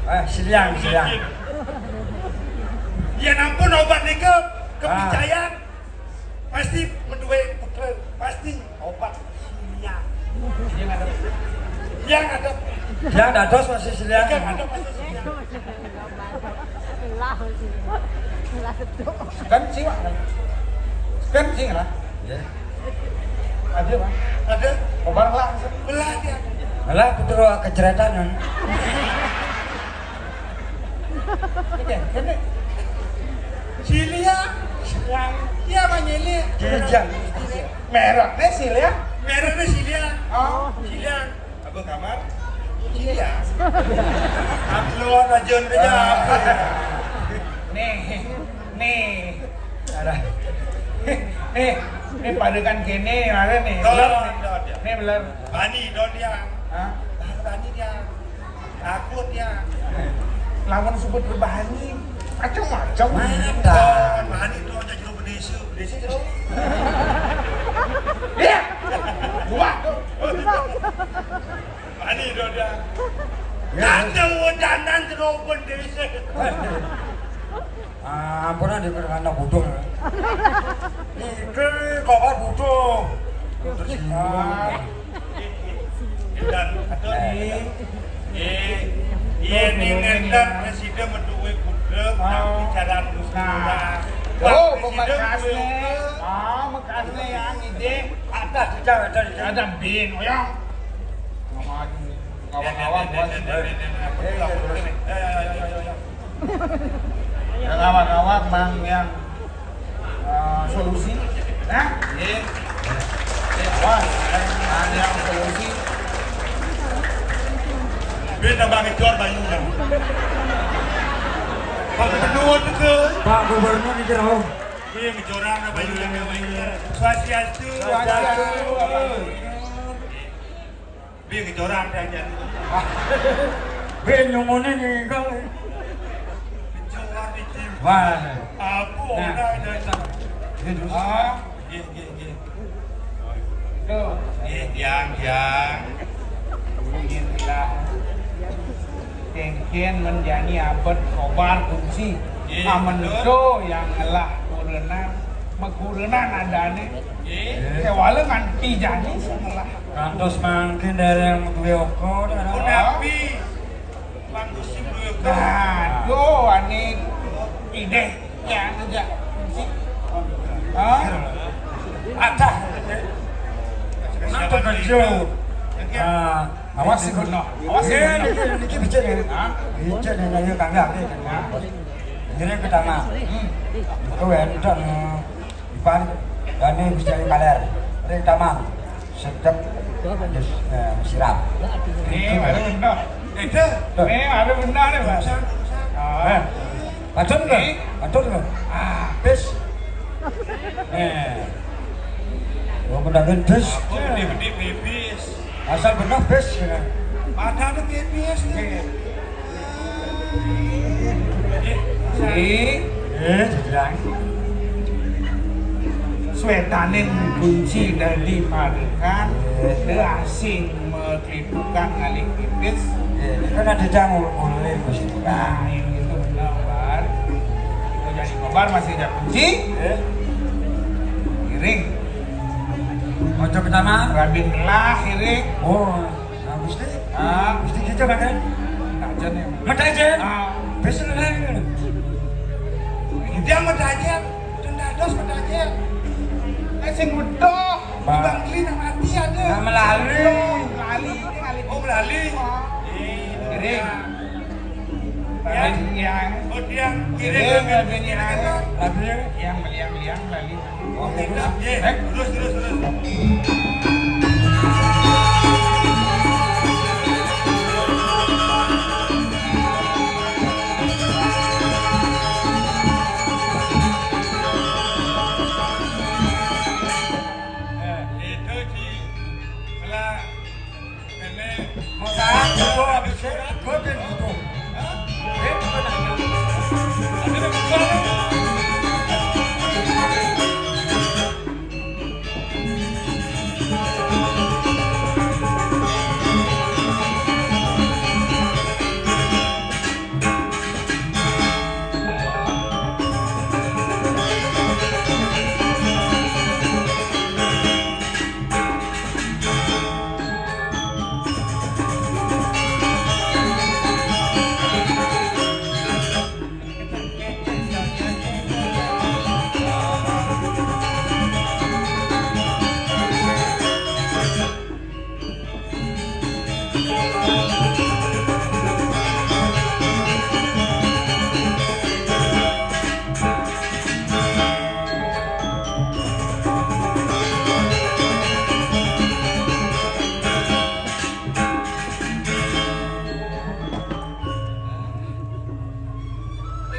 Eh, siliang, siliang. Ya ampun, obat nika kepicayan. Pasti menduwe putra, pasti obat siliang. Yang ada. Yang ada. Yang dados masih siliang. Yang ada masih siliang. Lah, sih. Lah, betul. Kan sih, Pak. Kan sih lah. Ya. Ada, Pak. Ada. Obat lah. Belah dia. Belah betul keceretan, kan. Oke, kene. Silia. Silia. Iya, Bang Yeli. Kijang. Mereknya Silia. Mereknya Silia. Oh. Silia. Apa kamar? Silia. Aku luar aja kerja. Nih, nih. Ada. Nih, nih pada kan kene, ada nih. Beler nih. Nih beler. Bani don dia. Hah? Bani dia. Takut ya. Lawan sebut berbahani. Macam-macam. Mantap. Bahani itu aja jero bedese, bedese jero. Iya. Wah. Bahani itu aja. Ya. Ada wedanan jero bedese. Ah, ampun, di anak budung. Iki kok budung. Terus ini ngendan presiden metu kuda, tapi jalan. Nah. Oh, pemekasnya. Ah, mekasnya yang ini. Atas dijak, atas dijak. Ada bin, oyong. Ngawak-ngawak, bos. Ya, ngawak-ngawak, Mang, yang, eh, solusi. Nah, iya. Wah, yang, yang solusi. Beta bagi cor bayu, ya. Pak Gubernur ke? Pak Gubernur di Jero. Iya, ngejoran apa juga, ya, Pak? Swastiastu. Swastiastu. Bi kejoran aja. Bi nyumune ninggal. Kejoran iki. Wah. Apa ora ada. Ini terus. Ah, nggih, nggih, nggih. Tuh. Nggih, tiang, tiang. Inilah. Kengken menjani abet kobar kunci. Nggih, betul. Amenco yang ngelah kurenan, mekurenan adane. Nggih. Kewala nganti jani sing ngelah. Kantos mangkin dereng duwe oko, dah. Punapi? Mang Gusti duwe oko. Aduh, ane ideh ya aja. Hah? Ada. Nang kerja. Ah, awas sih, bener. Awas sih, bener. Niki, niki becik ya. Hah? Becik ya, ayo kangge. Ini pertama. Hmm. Itu ya, itu, eh, Ipan, Dani, Gusti Ayu Kaler, ring taman, sedep, terus, eh, siram. Nih, baru bener. Itu. Tuh. Nih, baru bener nih, Mas. Ah. Eh, pacun ke? Nih. Pacun ke? Ah. Bis. Eh. Gua mendakin bis. Apa gede-gede pipis? Asal bener bis. Ada ada pipis. Iya. Jadi, eh, jelas. Swetanin kunci dari padekan, eh, asing meklipukan ngalih pipis. Eh, ini kan ada jang ulun-ulun, Gusti. Nah, ini itu benar, Bar. Itu jadi kobar masih ada kunci. Eh. Iring. Ojo pertama. Rabin lah, iring. Oh. Nah, Gusti. Ah. Gusti gitu, Pak, kan? Mentajen ya, Mas. Mentajen? Ah. Bisa, kan? Dia mentajen. Dan dados mentajen. Eh, sing wedoh. Bang Gli nang ati ada. Nah, melali. Melali, ini kali. Oh, melali. Ah. Iya. Jadi, ya. Yang Oh, dia kirim. Lagu yang meliang-liang lali. Oke, terus. Eh, terus, terus, terus. Eh, itu si Pela-, ini. Mau tahan, gua habis, gua pengen butuh. Hah? Eh, bukan aja. Ada yang butuh.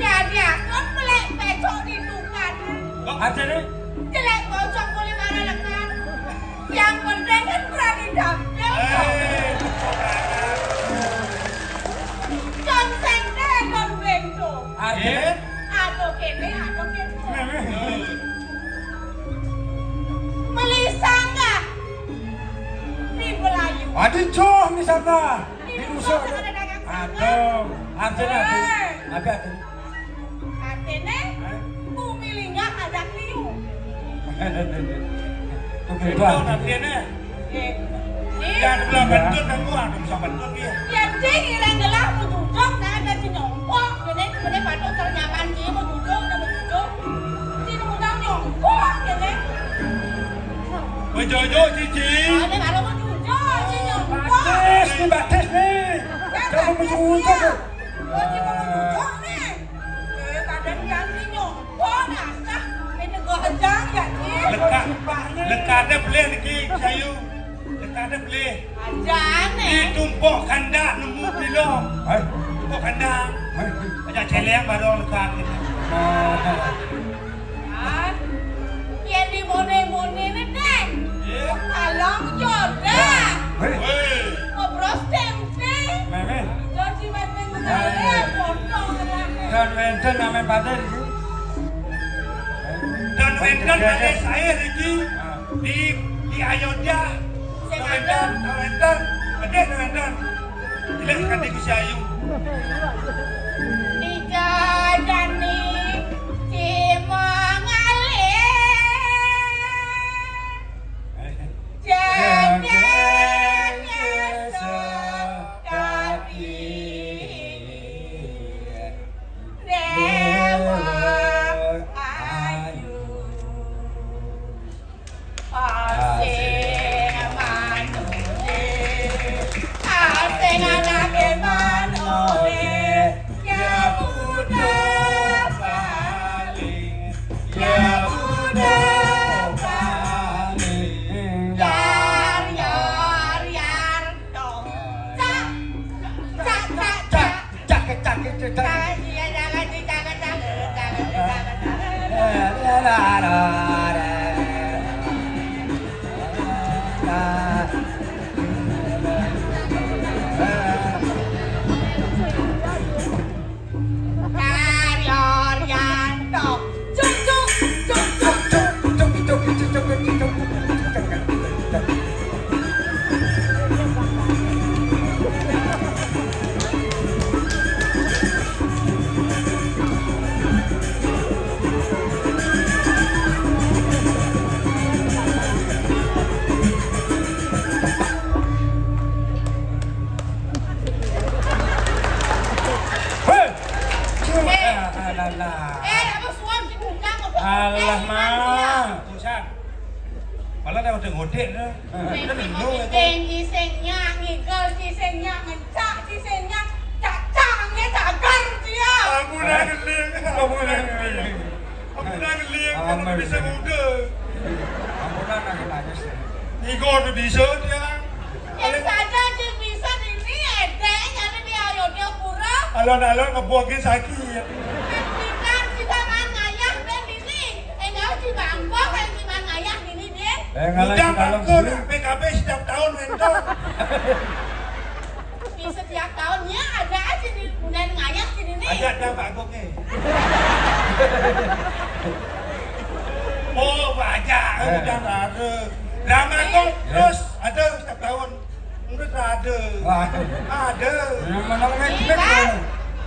Jadi aku melek pecok di tukang. Kok ada nih? Jelek bocok boleh marah lekan. Yang penting kan berani tampil. Eh. Kon sente, kon bento. Ada? Ada kene, ada kene. Memeh. Melisang ah. Di Belayu. Aduh, joh, misata. Di Nusa Tenggara. Aduh, artinya, eh, ada, ada. Artinya, eh? Bumi linggah ada liu. Oke, itu artinya. Eh, ya, ada belah bentut, kan gua ada bisa bentut dia. Ya, cing, ilang gelah, mau duduk, nah, ada si nyongkok, gini, gini, patut ternyaman, cing, mau duduk, udah mau duduk. Cing, mau tahu nyongkok, gini. Ojo-ojo, Cici. Ada kalau mau duduk, cing, nyongkok. Batis, ini batis nih. Ya, kamu mau duduk. Lagi mau nunjuk nih. Eh, kadang ganti nyongkok, nah, nah, ini gua aja ya, Cil. Leka, leka ada beli niki, Sayu. Leka ada beli. Aja nih. Di tumpok kandang nemu pilo. Hai. Tumpok kandang. Hai. Aja celeng baru leka kita. Ah, yen dimone-mone ne, Dek. Iya. Kalong jodoh. Hei. Hei. Ngobros tempe. Meme. Jadi meme mengalir, potong lah. Dan wenten name paten iki. Dan wenten name saya iki. Ah. Di, di Ayodya. Sing wenten, ada. Wenten. Ada wenten. Gila, kate Gusti Ayu. Dijajani si mangalih. Jajane sekati. Dewa Ayu. Asing manungke, asing anake manore, ya muda paling, ya muda paling, yar, yar, yar, dong. Cak, cak, cak, cak. Cak, cak, cak, cak. Karyo Rianto. Cuk, cuk, cuk, cuk. Hei! Eh. Eh, alah, alah. Eh, apa suan si bujang, apa? Alah, eh, Mak. Buset. Malah dah udah ngodik dah. Sing, sing, sing nyak, ngigel, sing, sing nyak, ngencak, sing, sing nyak, cak, cak, nge, cagar, sia. Ampunang, Ling. Ampunang, Ling. Ampunang, Ling. Ampunang, bisa muda. Ampunang, nangis-nangis. Niku udah bisa dia. Yang saja sing bisa dini, edek, nyari di Ayodya Pura. Alon-alon ngebuangin sakit. Kita, kita man ngayah, ben dini. Enggak, di Bangkok, kayak di man ngayah dini, Din. Eh, ngalah. Udah di dalam bangkok, dulu. P K B setiap tahun, Wendon. Di setiap tahunnya ada aja di bulan ngayah sini nih. Ada, ada, Pak Gok nih. Oh, banyak. Eh. Udah nggak ada. Drama kok terus ada setiap tahun. Udah nggak ada. Wah. Ada. Yang mana main, iya, jelek kan?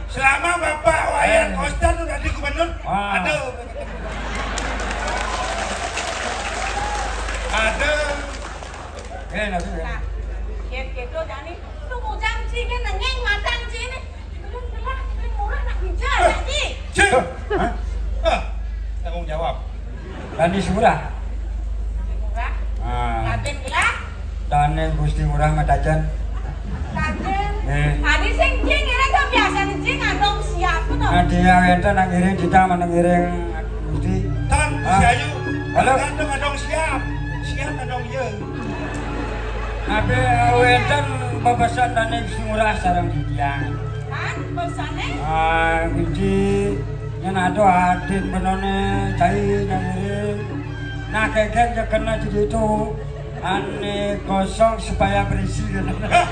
Selama Bapak Wayan, eh, Koster udah di gubernur, wah, ada. Ada. Eh, nanti ya. Nah, gitu, gitu, Dani. Lu bujang cingin nengeng matan cini. Lu telah, lu murah nak bicara, eh, Ji. Cing. Hah? Ah, tanggung jawab. Dani Surah. Murah. Ah. Raden gelah. Dani Gusti Ngurah Matajan. Raden. Eh. Tadi sing cing, ini kan biasa cing ngandung siapa tuh? Nah, dia itu nang ngiring, kita menang ngiring Gusti. Tan, ah, Gusti Ayu. Halo. Ngandung, ngandung siap. Siap ngandung ya. Nabe wénten bebesan Dané Gusti Ngurah sareng titiang. Hah? Bebesane? Ah, Gusti, yén ada adin benone cai nyang ngiring. Nah, kékén ya kena jadi itu. Ané kosong supaya berisi, kan. Awak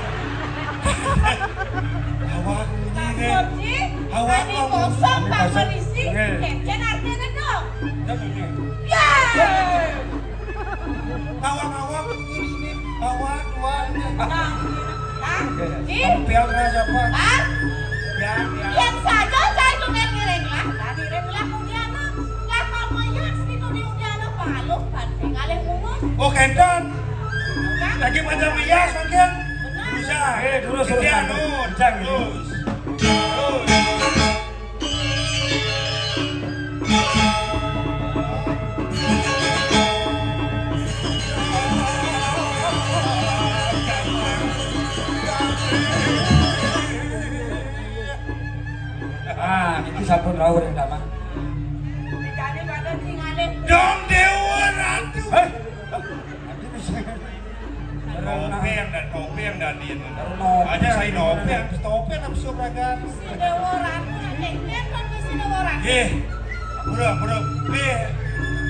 ini, Pak Soji, awak ané kosong, ané tak kosong berisi, nggih. Kékén artiné dong. Nggih, nggih. Ya. Awak-awak ini, awak, awak. Nah, nah, Ji. Sampeyan aja, Pak. Hah? Ya, ya. Yén saja saya tuh ngiring lah. Tadi ngiring lah, kemudian lah. Lah, kamu ya, sini tuh di kemudian lah, palu, kan. Ngalih mungut. Oh, kénten. Kan? Lagi pada meyas, mungkin. Benar. Bisa. Eh, terus, terus, terus. Anu, terus. Terus. Ah, niki sampun rawuh ring damang. Dong Déwa Ratu. Hei. Topéng dan topéng dan ini. Aja saya topéng, topéng apa sih, Braga? Si Déwa Ratu, yang nyetir kan si Déwa Ratu. Nggih. Bro, bro. Nggih.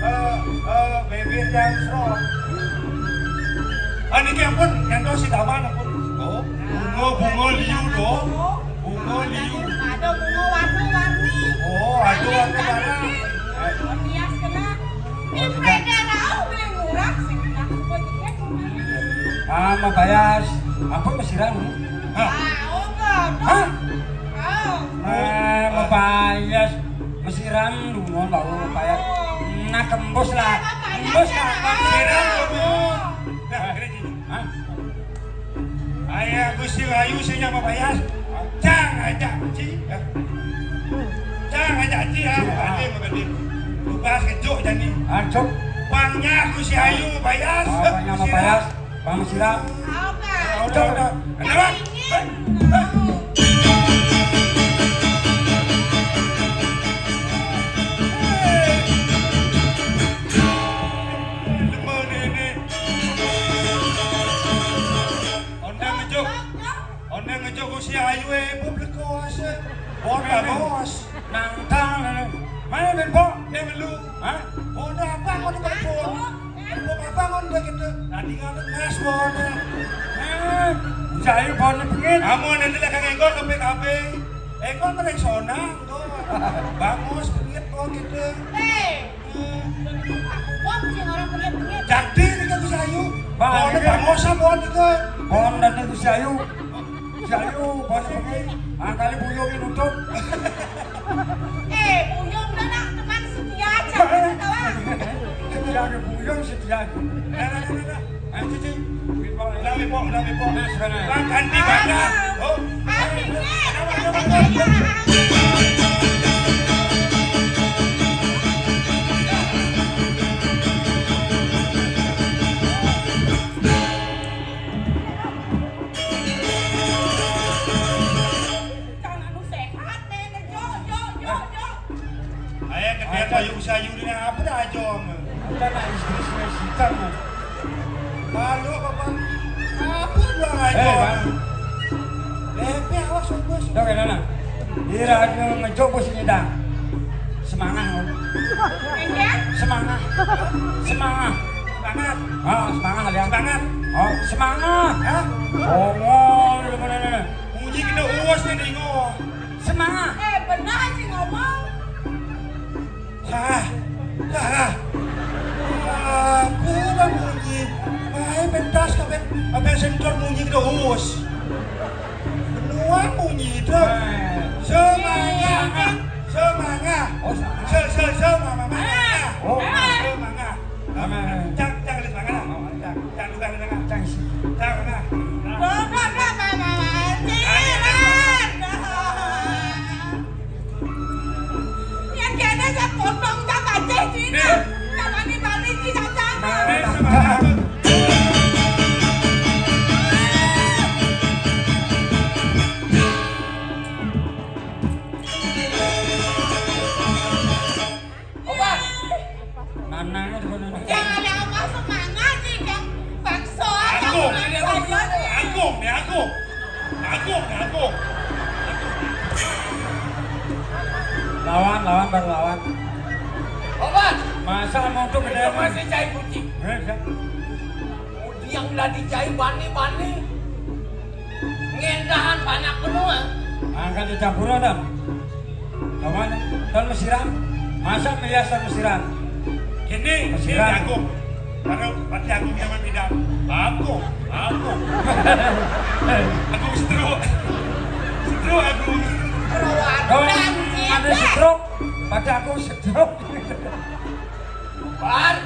Eh, eh, bébé yang serot. Ah, niki ampun, nyantos si Daman ampun. Oh, bunga, bunga liu dong. Bunga liu. Ada bunga warna-warni. Oh, ada warna merah. Hias kena. Ini beda rauh, beli murah sih. Aku juga. Ah, mabayas. Apa mesiran? Hah? Ah, oh, enggak. Hah? Oh. Eh, mabayas. Mesiran dulu, baru mabayas. Nah, kembus lah. Kembus lah. Mesiran dulu. Nah, ini gini. Hah? Ayah Gusti Rayu sing nyama bayas. Cang aja, Ci. Cang aja, Ci, ah, mabadi, mabadi. Tugas kejuk jani. Ah, cuk. Pangnya Gusti Ayu bayas. Ah, pangnya mabayas. Pang sira. Udah, udah. Kenapa? Demen ini. Ondang ngejuk. Ondang ngejuk Gusti Ayu, eh, ibu blekos, eh. Bon bangos. Nang tang, eh. Mana ben, Pok? Dia melu. Hah? Bon apa kau di kebun? Bon apa kau di gitu? Tadi ngadeg mas, bon. Eh, Gusti Ayu bon pengit. Kamu nanti lah kang Engkol ke P K B. Engkol mereka sonang, tuh. Bangos, pengit, bon gitu. Eh. Wong sing ora pengit-pengit. Jadi niki Gusti Ayu. Bah, bon niki. Bangos apa niki? Bon dan niki Gusti Ayu. Gusti Ayu, bon bengi. Angkali buyung nutup. Eh, buyung nak teman setia aja, tawa. Setia ke buyung, setia. Nah, nah, nah, nah, nah. Ayo, Cici. Wipok, udah wipok, udah wipok. Nah, sekarang. Lah, ganti mana? Oh. Artinya, jangan saya. Jangan lu sehat, Nenek, yo, yo. Kita nak istri sini sitar. Lalu apa? Apa dua Eh, aja? Bang. Lepe awas, awas. Dok, enak, nah. Ira aku ngejok bos ini, Dang. Semangat, oh. Enggak? Semangat. Semangat. Semangat. Oh, semangat, ya. Semangat. Oh, semangat. Hah? Ngomong, lu mana, mana? Munyi kena uwas ni, Dingo. Semangat. Eh, benar sih ngomong. Hah? Hah? Apa dah munyi? Mai pentas ka ben, abang sentor munyi kena uwas. Benua munyi tu. Semangat. Semangat. Oh, semangat. Se, se, se, mama, mama. Oh. Semangat. Amin. Cang, cang, ada semangat lah. Cang, cang, tukang, tukang. Cang, isi. Cang, mana? Dah, dah, dah, dah, dah, dah. Yang kena saya potong, saya pacah Cina. Nih. Saya balik-balik di sana. Nih, semangat. Obat. Nanang itu benar. Jangan ada apa semangat sih, Kang. Paksa aja. Agung, ini Agung. Agung, nih, Agung. Agung, nih, Agung. Lawan, lawan, baru lawan. Obat. Masa mau tuh gede. Itu masih cai kucing. Eh, siap. Yang udah dicai bani-bani. Ngendahan banyak benua. Angkat di campur ada. Kawan, kan mesiran. Masa melihat mesiran? Kini, kini Mesiran. Agung. Karena pati Agung yang berbeda. Agung, Agung. Agung stroke. Stroke Agung. Kawan, ada stroke. Pati Agung stroke. Bar,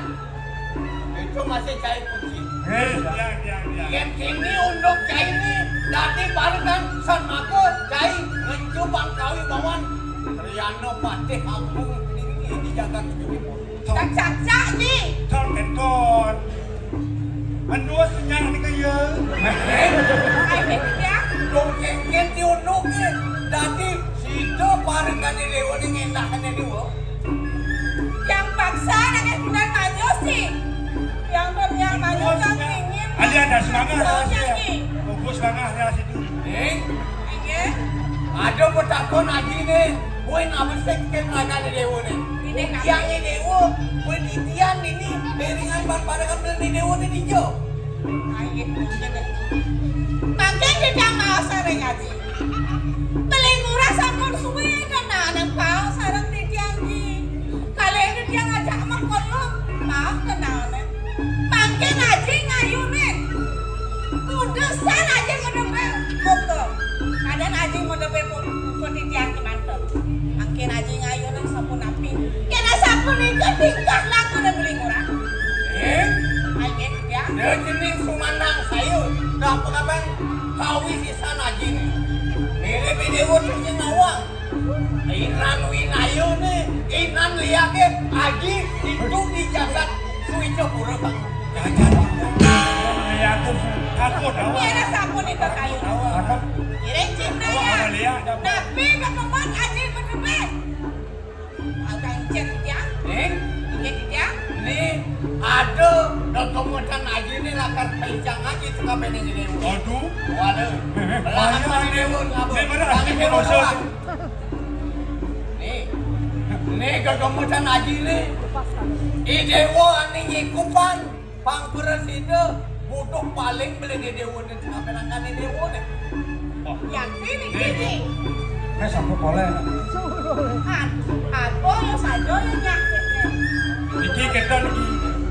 itu masih cai kunci. Eh, ya, ya, ya. Yang kini unduk cai ini, dadi barengan sama ke cai ngencu bangkawi bawan. Triano Patih Agung ini di jagat Bumi. Cak-cak-cak ni. Cak beton. Menua senyap ni kaya. Ai, ya. Dong kengken di unduk ni. Dadi, sida barengan di dewa ni ngendahan di dewa. Yang paksa nak bulan manyus ni. Yang berniat manyus kan ingin. Ada, ada semangat. Soalnya ni. Fokus semangat dari situ. Ning, inggih. Ada petakon aji ni. Kowe nak besik ke mana ni dewa ni? Ini nak. Yang ni dewa, kowe titian ini, beringan bar-barengan dengan ni dewa ni dijo. Ayo, mungkin. Makin kita mau sering aji. Beli ngurah sampun suwe kenane pau sareng titiang iki. Kalih titiang ajak mengkono, pau kenane. Mangkin aji ngayune. Kudusan aji ngedepe muka. Kadang aji ngedepe muka titiang iki mantep. Mangkin aji ngayune sampun api. Kena sampun iki tingkah lakune beli ngurah. Eh? Ayo, ya. Dia jenis sumandang sayur. Dah apa kabar? Kawis San aji ni. Mirip ini wujud sing awak. Inan winayune, inan liyake aji itu di jagat Suwicapura, Bang. Jagat. Ya, aku, aku tahu. Ini ada sampun itu kayu. Aku. Iring ciptanya. Awak lihat, ada apa? Nabi berkembang aji berdebek. Abang cek ya. Ning? Inggih, ya. Ning, ada gegemutan aji ni lakar pencang aji suka bene ngene. Aduh. Waduh. Belahan aji ni pun ngabur. Ni berat. Kami ni pun dosa. Ni. Ni gegemutan aji ni. I dewa ani nyikupan. Pang prasida butuh paling beli di dewa ni, sampai nangkani dewa ni. Wah. Yakti ni kini. Wis apa boleh. An, apa yo saja yo nyakit. Iki kita niki.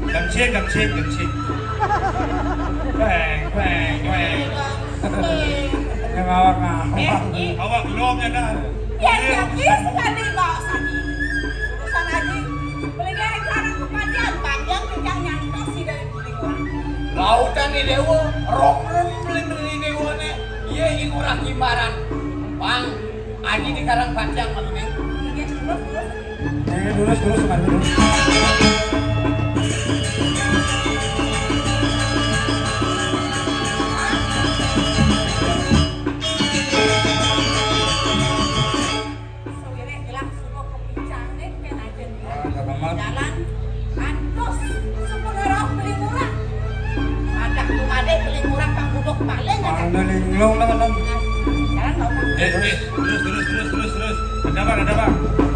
Gangsing, gangsing, gangsing. Beng, beng, beng. Gangsing. Yang awak ngawak. Eh, i- Awak belum ya, dah. Ya, ya, bis tadi bawa sani. Urusan aji. Beli dia sekarang ke panjang, panjang tinggal nyantos si dari Lautan ni dewa, rok rem beli beli dewa ni, ye ingurah kimbaran. Pang, aji di karang panjang malu ni. Iya, terus, terus. Eh, terus, terus, terus, terus. Sawireh gelah subuh kepincang deh, kan aja. Ah, tak amat. Jalan. Balik aja. Anu linglung lah kan. Jalan lo. Eh, eh, terus, terus, terus, terus, terus. Ada apa, ada apa?